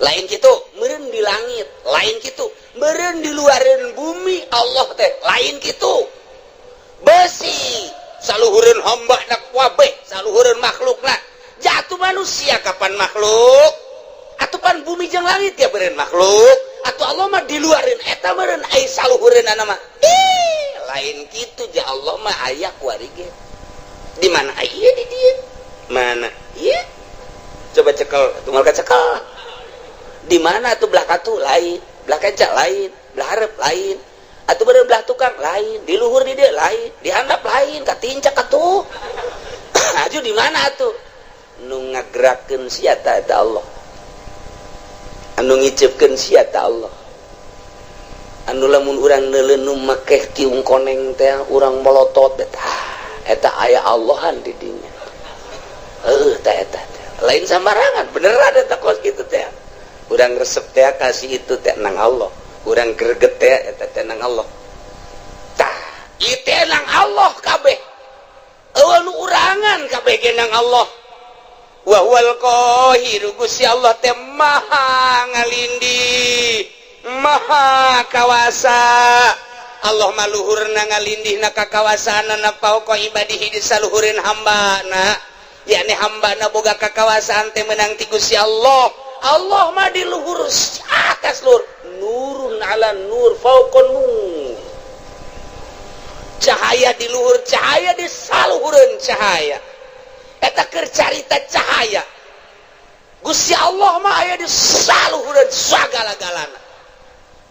lain kitu, meureun di langit lain kitu, meureun di luareun bumi Allah teh lain kitu. Besi saluhureun hamba nak wabeh, saluhureun makhlukna jatuh manusia kapan makhluk atuh pan bumi jeung langit ya beureun makhluk atau Allah mah diluarin eta meureun ai saluhureunana mah. Ih, lain kitu ja. Allah mah aya kuari ge. Di mana aya? Di dieu mana ieu? Coba cekel atuh, moal kacekel. Di mana tuh? Belah katu lain, belah kenca lain, belah hareup lain, atuh beureun belah tukang lain, di luhur di dieu lain, di handap lain, katincak atuh. Aju di mana atuh nu ngagerakeun sia ta? Eta Allah. Anu ngicepkeun sia ta? Allah. Anu lamun urang neuleun nu make tiung koneng teh urang melotot eta, eta aya Allahan di dinya. Heuh, tah eta teh lain sambarangan, beneran eta kos kitu teh. Urang resep teh kasih itu teh nang Allah. Urang greget teh eta teh nang Allah. Tah, ieu teh nang Allah kabeh. Eueuh nu urangan kabeh ge nang Allah. Wa huwal qahiru, Gusti Allah teh maha ngalindih, maha kawasa. Allah mah luhurna ngalindihna kakawasaanana fauqa ibadihi di saluhureun hambana, yakni hambana boga kakawasaan teh menang ti Gusti Allah. Allah mah di luhur atas luhur, nurun ala nur, fauqa nur, cahaya di luhur cahaya, di saluhureun cahaya. Eta keur carita cahaya. Gusti Allah mah aya di saluhureun sagala-galana.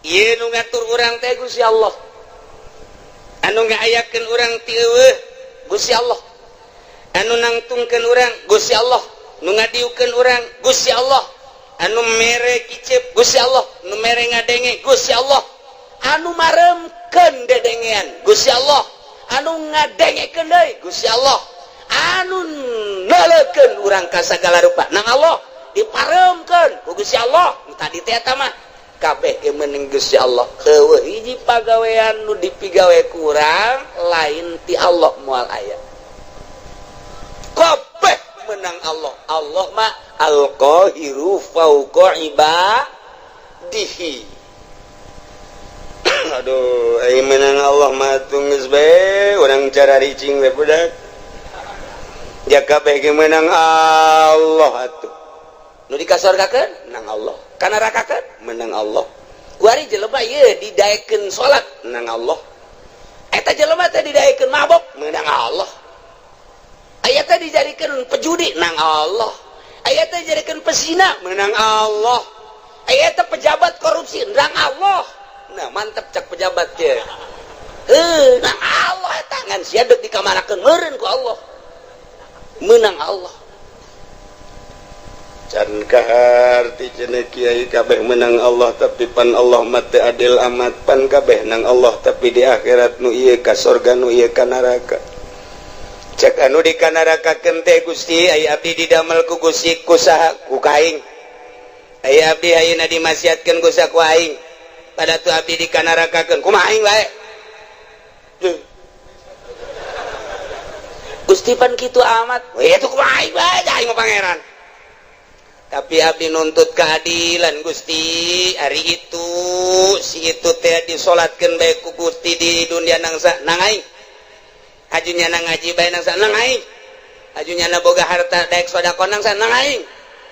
Ieu nu ngatur urang teh Gusti Allah, anu ngaayakeun urang ti eueuh Gusti Allah, anu nangtungkeun urang Gusti Allah, nu ngadiukeun urang Gusti Allah, anu mere kicep Gusti Allah, nu mere ngadenge Gusti Allah, anu maremkeun dedengean Gusti Allah, anu ngadengekeun deui Gusti Allah, anu neuleukeun urang ka sagala rupa nang Allah, diparemkeun ku Gusti Allah. Nu tadi teh eta mah kabeh ge meunang Gusti Allah. Eueuh hiji pagawean nu dipigawe ku urang lain ti Allah, moal aya. Kabeh menang Allah. Allah mah al-qahiru fauqa ibadihi. Aduh, ai menang Allah mah geus bae urang cara ricing we budak. Ja kabeh ge menang Allah atuh. Nu dikasorgakeun nang Allah, ka nerakakeun menang Allah. Kuari jelema ieu didaekeun salat nang Allah. Eta jelema teh didaekeun mabok menang Allah. Aya teh dijadikeun pejudi nang Allah. Aya teh dijadikeun pesina menang Allah. Aya teh pejabat korupsi nang Allah. Nah, mantep cak pejabat teh. Heuh, nang Allah eta ngan sia deuk dikamanakeun meureun ku Allah. Menang Allah. Can kaharti cenah kiai kabeh menang Allah, tapi pan Allah mah teu adil amat. Pan kabeh nang Allah, tapi di akhirat nu ieu ka sorga, nu ieu ka neraka. Cek anu di kanarakakeun teh, "Gusti, ai abdi didamel ku Gusti ku saha?" "Ku kaing." "Ai abdi ayeuna dimaksiatkeun ku saha?" "Ku aing." "Pada tu abdi dikanarakakeun kumaha aing bae?" Duh. "Gusti, pan kitu amat." "We itu kumaha aing bae, aing mah pangeran. Tapi abdi nuntut keadilan, Gusti. Ari itu si itu teh disolatkeun bae ku Gusti di dunia nang sa nang aing. Aju nyana ngaji bae nang sa nang aing. Aju nyana boga harta daek sedekah nang sa nang aing.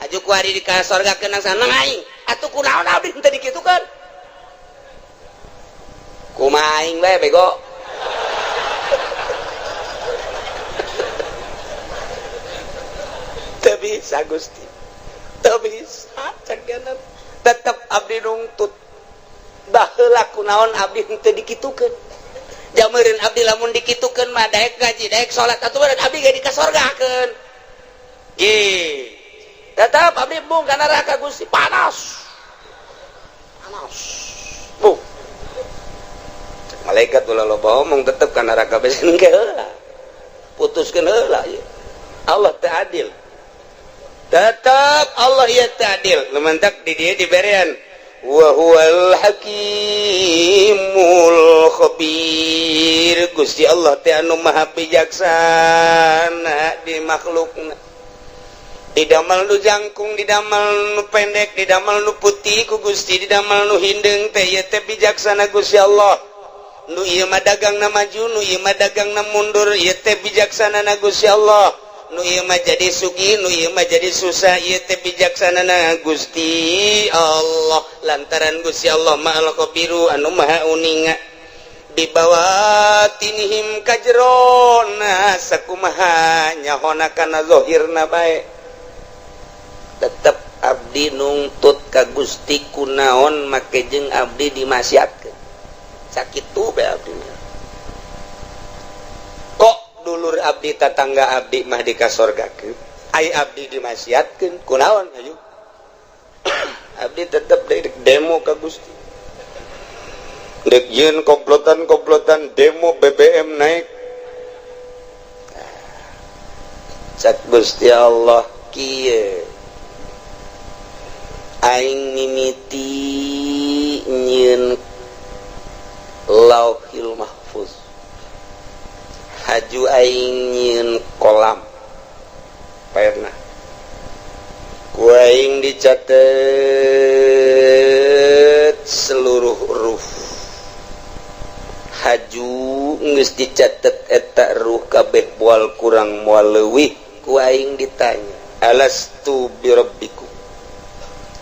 Aju kuari di ka sorgakeun nang sa nang aing. Atuh kunaon abdi henteu dikitukeun? Kumaha aing bae, bego?" Teu bisa, Gusti, teu bisa cek. Tetep abdi nungtut baheula kunaon abdi henteu dikitukeun. Jameureun abdi lamun dikitukeun mah daek ngaji, daek salat, atuh meureun abdi ge dikasorgakeun. Ge tetep abdi embung ka neraka, Gusti, panas panas bu. Cek malaikat, "Ulah loba omong, tetep ka neraka bae engke heula, putuskeun heula ieu. Allah teu adil." Tetap Allah ieu teu adil. Lumantak di dieu diberean wa huwal hakimul khabir. Gusti Allah teh anu maha bijaksana di makhlukna, didamel nu jangkung, didamel nu pendek, didamel nu putih ku Gusti, didamel nu hindeung teh, ieu teh bijaksana Gusti Allah. Nu ieu mah dagangna maju, nu ieu mah dagangna mundur, ieu teh bijaksana na Gusti Allah. Nu ieu mah jadi sugih, nu ieu mah jadi susah, ieu teh bijaksana na Gusti Allah, lantaran Gusti Allah mah al khabiru, anu maha uninga bibawatinihim kajrona, sakumaha nyahona kana zahirna bae. Tetep abdi nungtut ka Gusti, kunaon make jeung abdi dimaksiatkeun sakitu bae abdi. Kok dulur abdi, tatangga abdi mah dikasorgakeun, ai abdi dimaksiatkeun kunaon? Ayo abdi tetep demo ka Gusti, dek yeun komplotan-komplotan demo BBM naik. Cak Gusti Allah kieu. Aing mimiti nyieun Lauhil Mahfuz, haju aing nyieun kolam pernah ku aing dicatet seluruh huruf, haju geus dicatet eta ruh kabeh moal kurang moal leuwih. Ku aing ditanya, alastu birabbikum,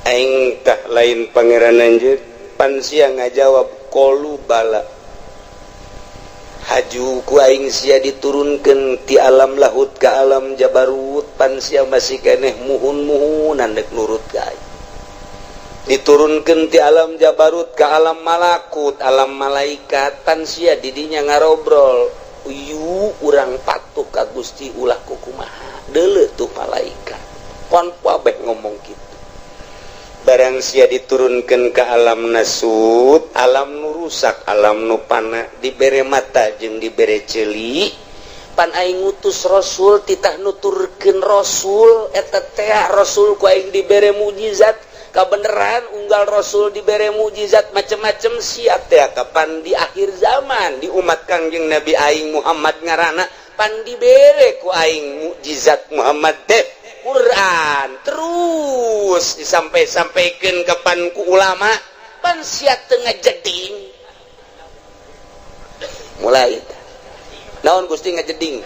aing tah lain pangeran anjeun? Pan sia ngajawab qalu bala. Haju ku aing sia diturunkeun ti alam lahut ka alam jabarut, pan sia masih keneh muhun-muhunan dek nurut ka aing. Diturunkeun ti alam jabarut ka alam malakut, alam malaikat, pan sia didinya ngarobrol, uyu urang patuh ka Gusti ulah kukumaha, deuleu tuh malaikat pon kabeh ngomong kitu. Barang sia diturunkan ke alam nasut, alam nu rusak, alam nu pana, dibere mata jeung dibere ceuli, pan aing ngutus rasul titah nuturkeun rasul eta teh rasul ku aing dibere mukjizat kabeneran, unggal rasul dibere mukjizat macem-macem sia teh kapan di akhir zaman di umat Kangjeng Nabi aing Muhammad ngaranna pan dibere ku aing mukjizat Muhammad teh Quran terus disampai-sampaikan kapan ku ulama, pan sia teu ngajeding. Mulai naon Gusti ngajeding?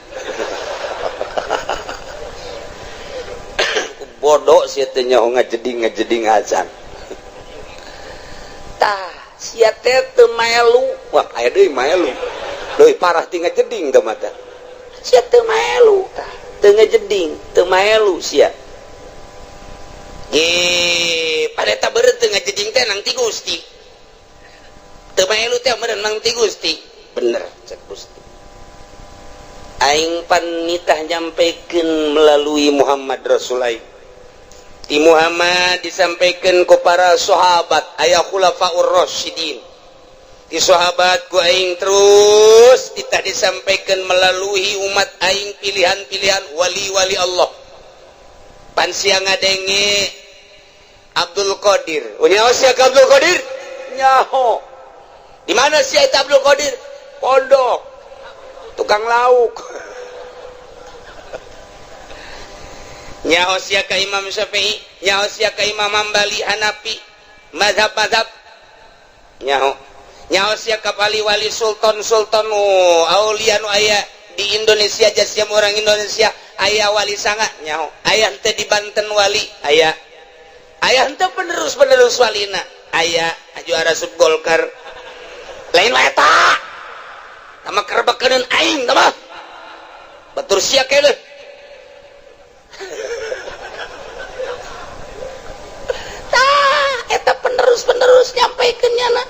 Bodoh sia teh nyaho ngajeding ngajeding acan. Tah sia teh teu maelu, wah aya deui maelu leuwih parah ti ngajeding teh mata. Sia teu maelu tah, teu ngajeding, teu maelu sia. Ge, pada beureut teu ngajeding teh nang ti Gusti. Teu maelu teh meureun nang ti Gusti. Bener cek Gusti. Aing pan nitah nyampekeun melalui Muhammad Rasul aing. Ti Muhammad disampaikan ku para sahabat aya khulafaur rasyidin. Di sahabat ku aing terus titah disampaikan melalui umat aing pilihan-pilihan wali-wali Allah. Pan sia ngadenge Abdul Qadir. Oh, nyaho sia ka Abdul Qadir? Nyaho. Di mana sia eta Abdul Qadir? Pondok. Tukang lauk. Nyaho sia ka Imam Syafi'i, nyaho sia ka Imam Hambali, Hanafi, mazhab-mazhab. Nyaho. Nyaho sia ka wali-wali sultan-sultan aulia nu aya di Indonesia, jasiam orang Indonesia aya wali sanga nyaho. Aya henteu di Banten wali, aya. Aya henteu penerus-penerus walina, aya juara sub Golkar. Lain wae eta. Tama kerbekeun aing tama. Batur sia keneh. Tah eta penerus-penerus nyampaikeun nyana.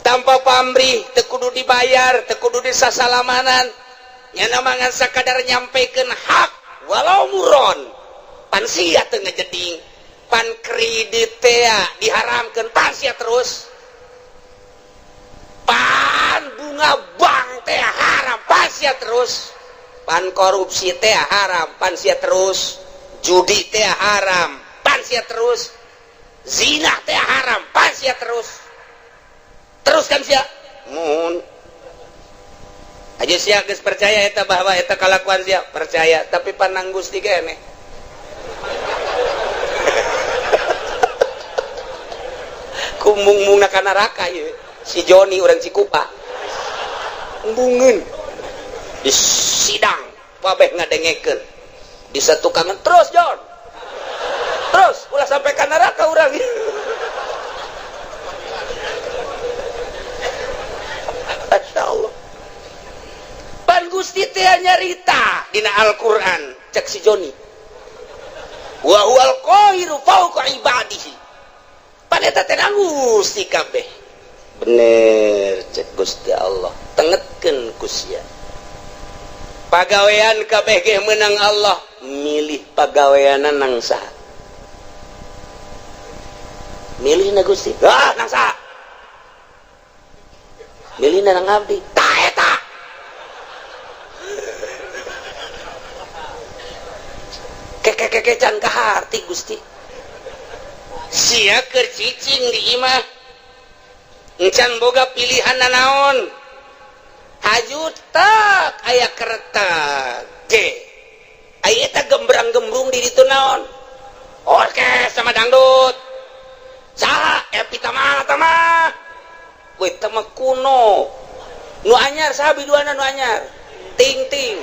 Tanpa pamrih, teu kudu dibayar, teu kudu disasalamanan. Nyana mangan sakadar nyampaikeun hak walau muron. Pan sia teu ngajeding, pan kredit teh diharamkeun, pan sia terus. Pan bunga bank teh haram, pan sia terus. Pan korupsi teh haram, pan sia terus. Judi teh haram, pan sia terus. Zina teh haram, pan sia terus. Terus kan sia mun aja sia geus percaya eta bahwa eta kalakuan sia percaya, tapi panang Gusti keneh. Kumbung-mungna ka neraka ieu si Joni urang Cikupa. Embungeun di sidang kabeh ngadengekeun di satukangan terus Jon, terus ulah sampai ka neraka urang. Masya Allah. Pan Gusti teh nyarita dina Al-Qur'an cek si Joni, wa huwal qahiru fawqa ibadihi. Pan eta teh Gusti kabeh. Bener cek Gusti Allah, tengetkeun ku sia. Pagawean kabeh ge meunang Allah, milih pagaweanna nang saha? Milih na Gusti. Ah, nang saha? Milih nang abdi. Tah eta. Keke-keke can kaharti Gusti. Sia keur cicing di imah, encan boga pilihan nanaon. Haju tak aya kereta G, aya eta gembrang-gembrung di ditu naon? Orkes sama dangdut. Saha Epi Tama tama? Weh, tama kuno. Nu anyar saha biduana nu anyar? Ting ting.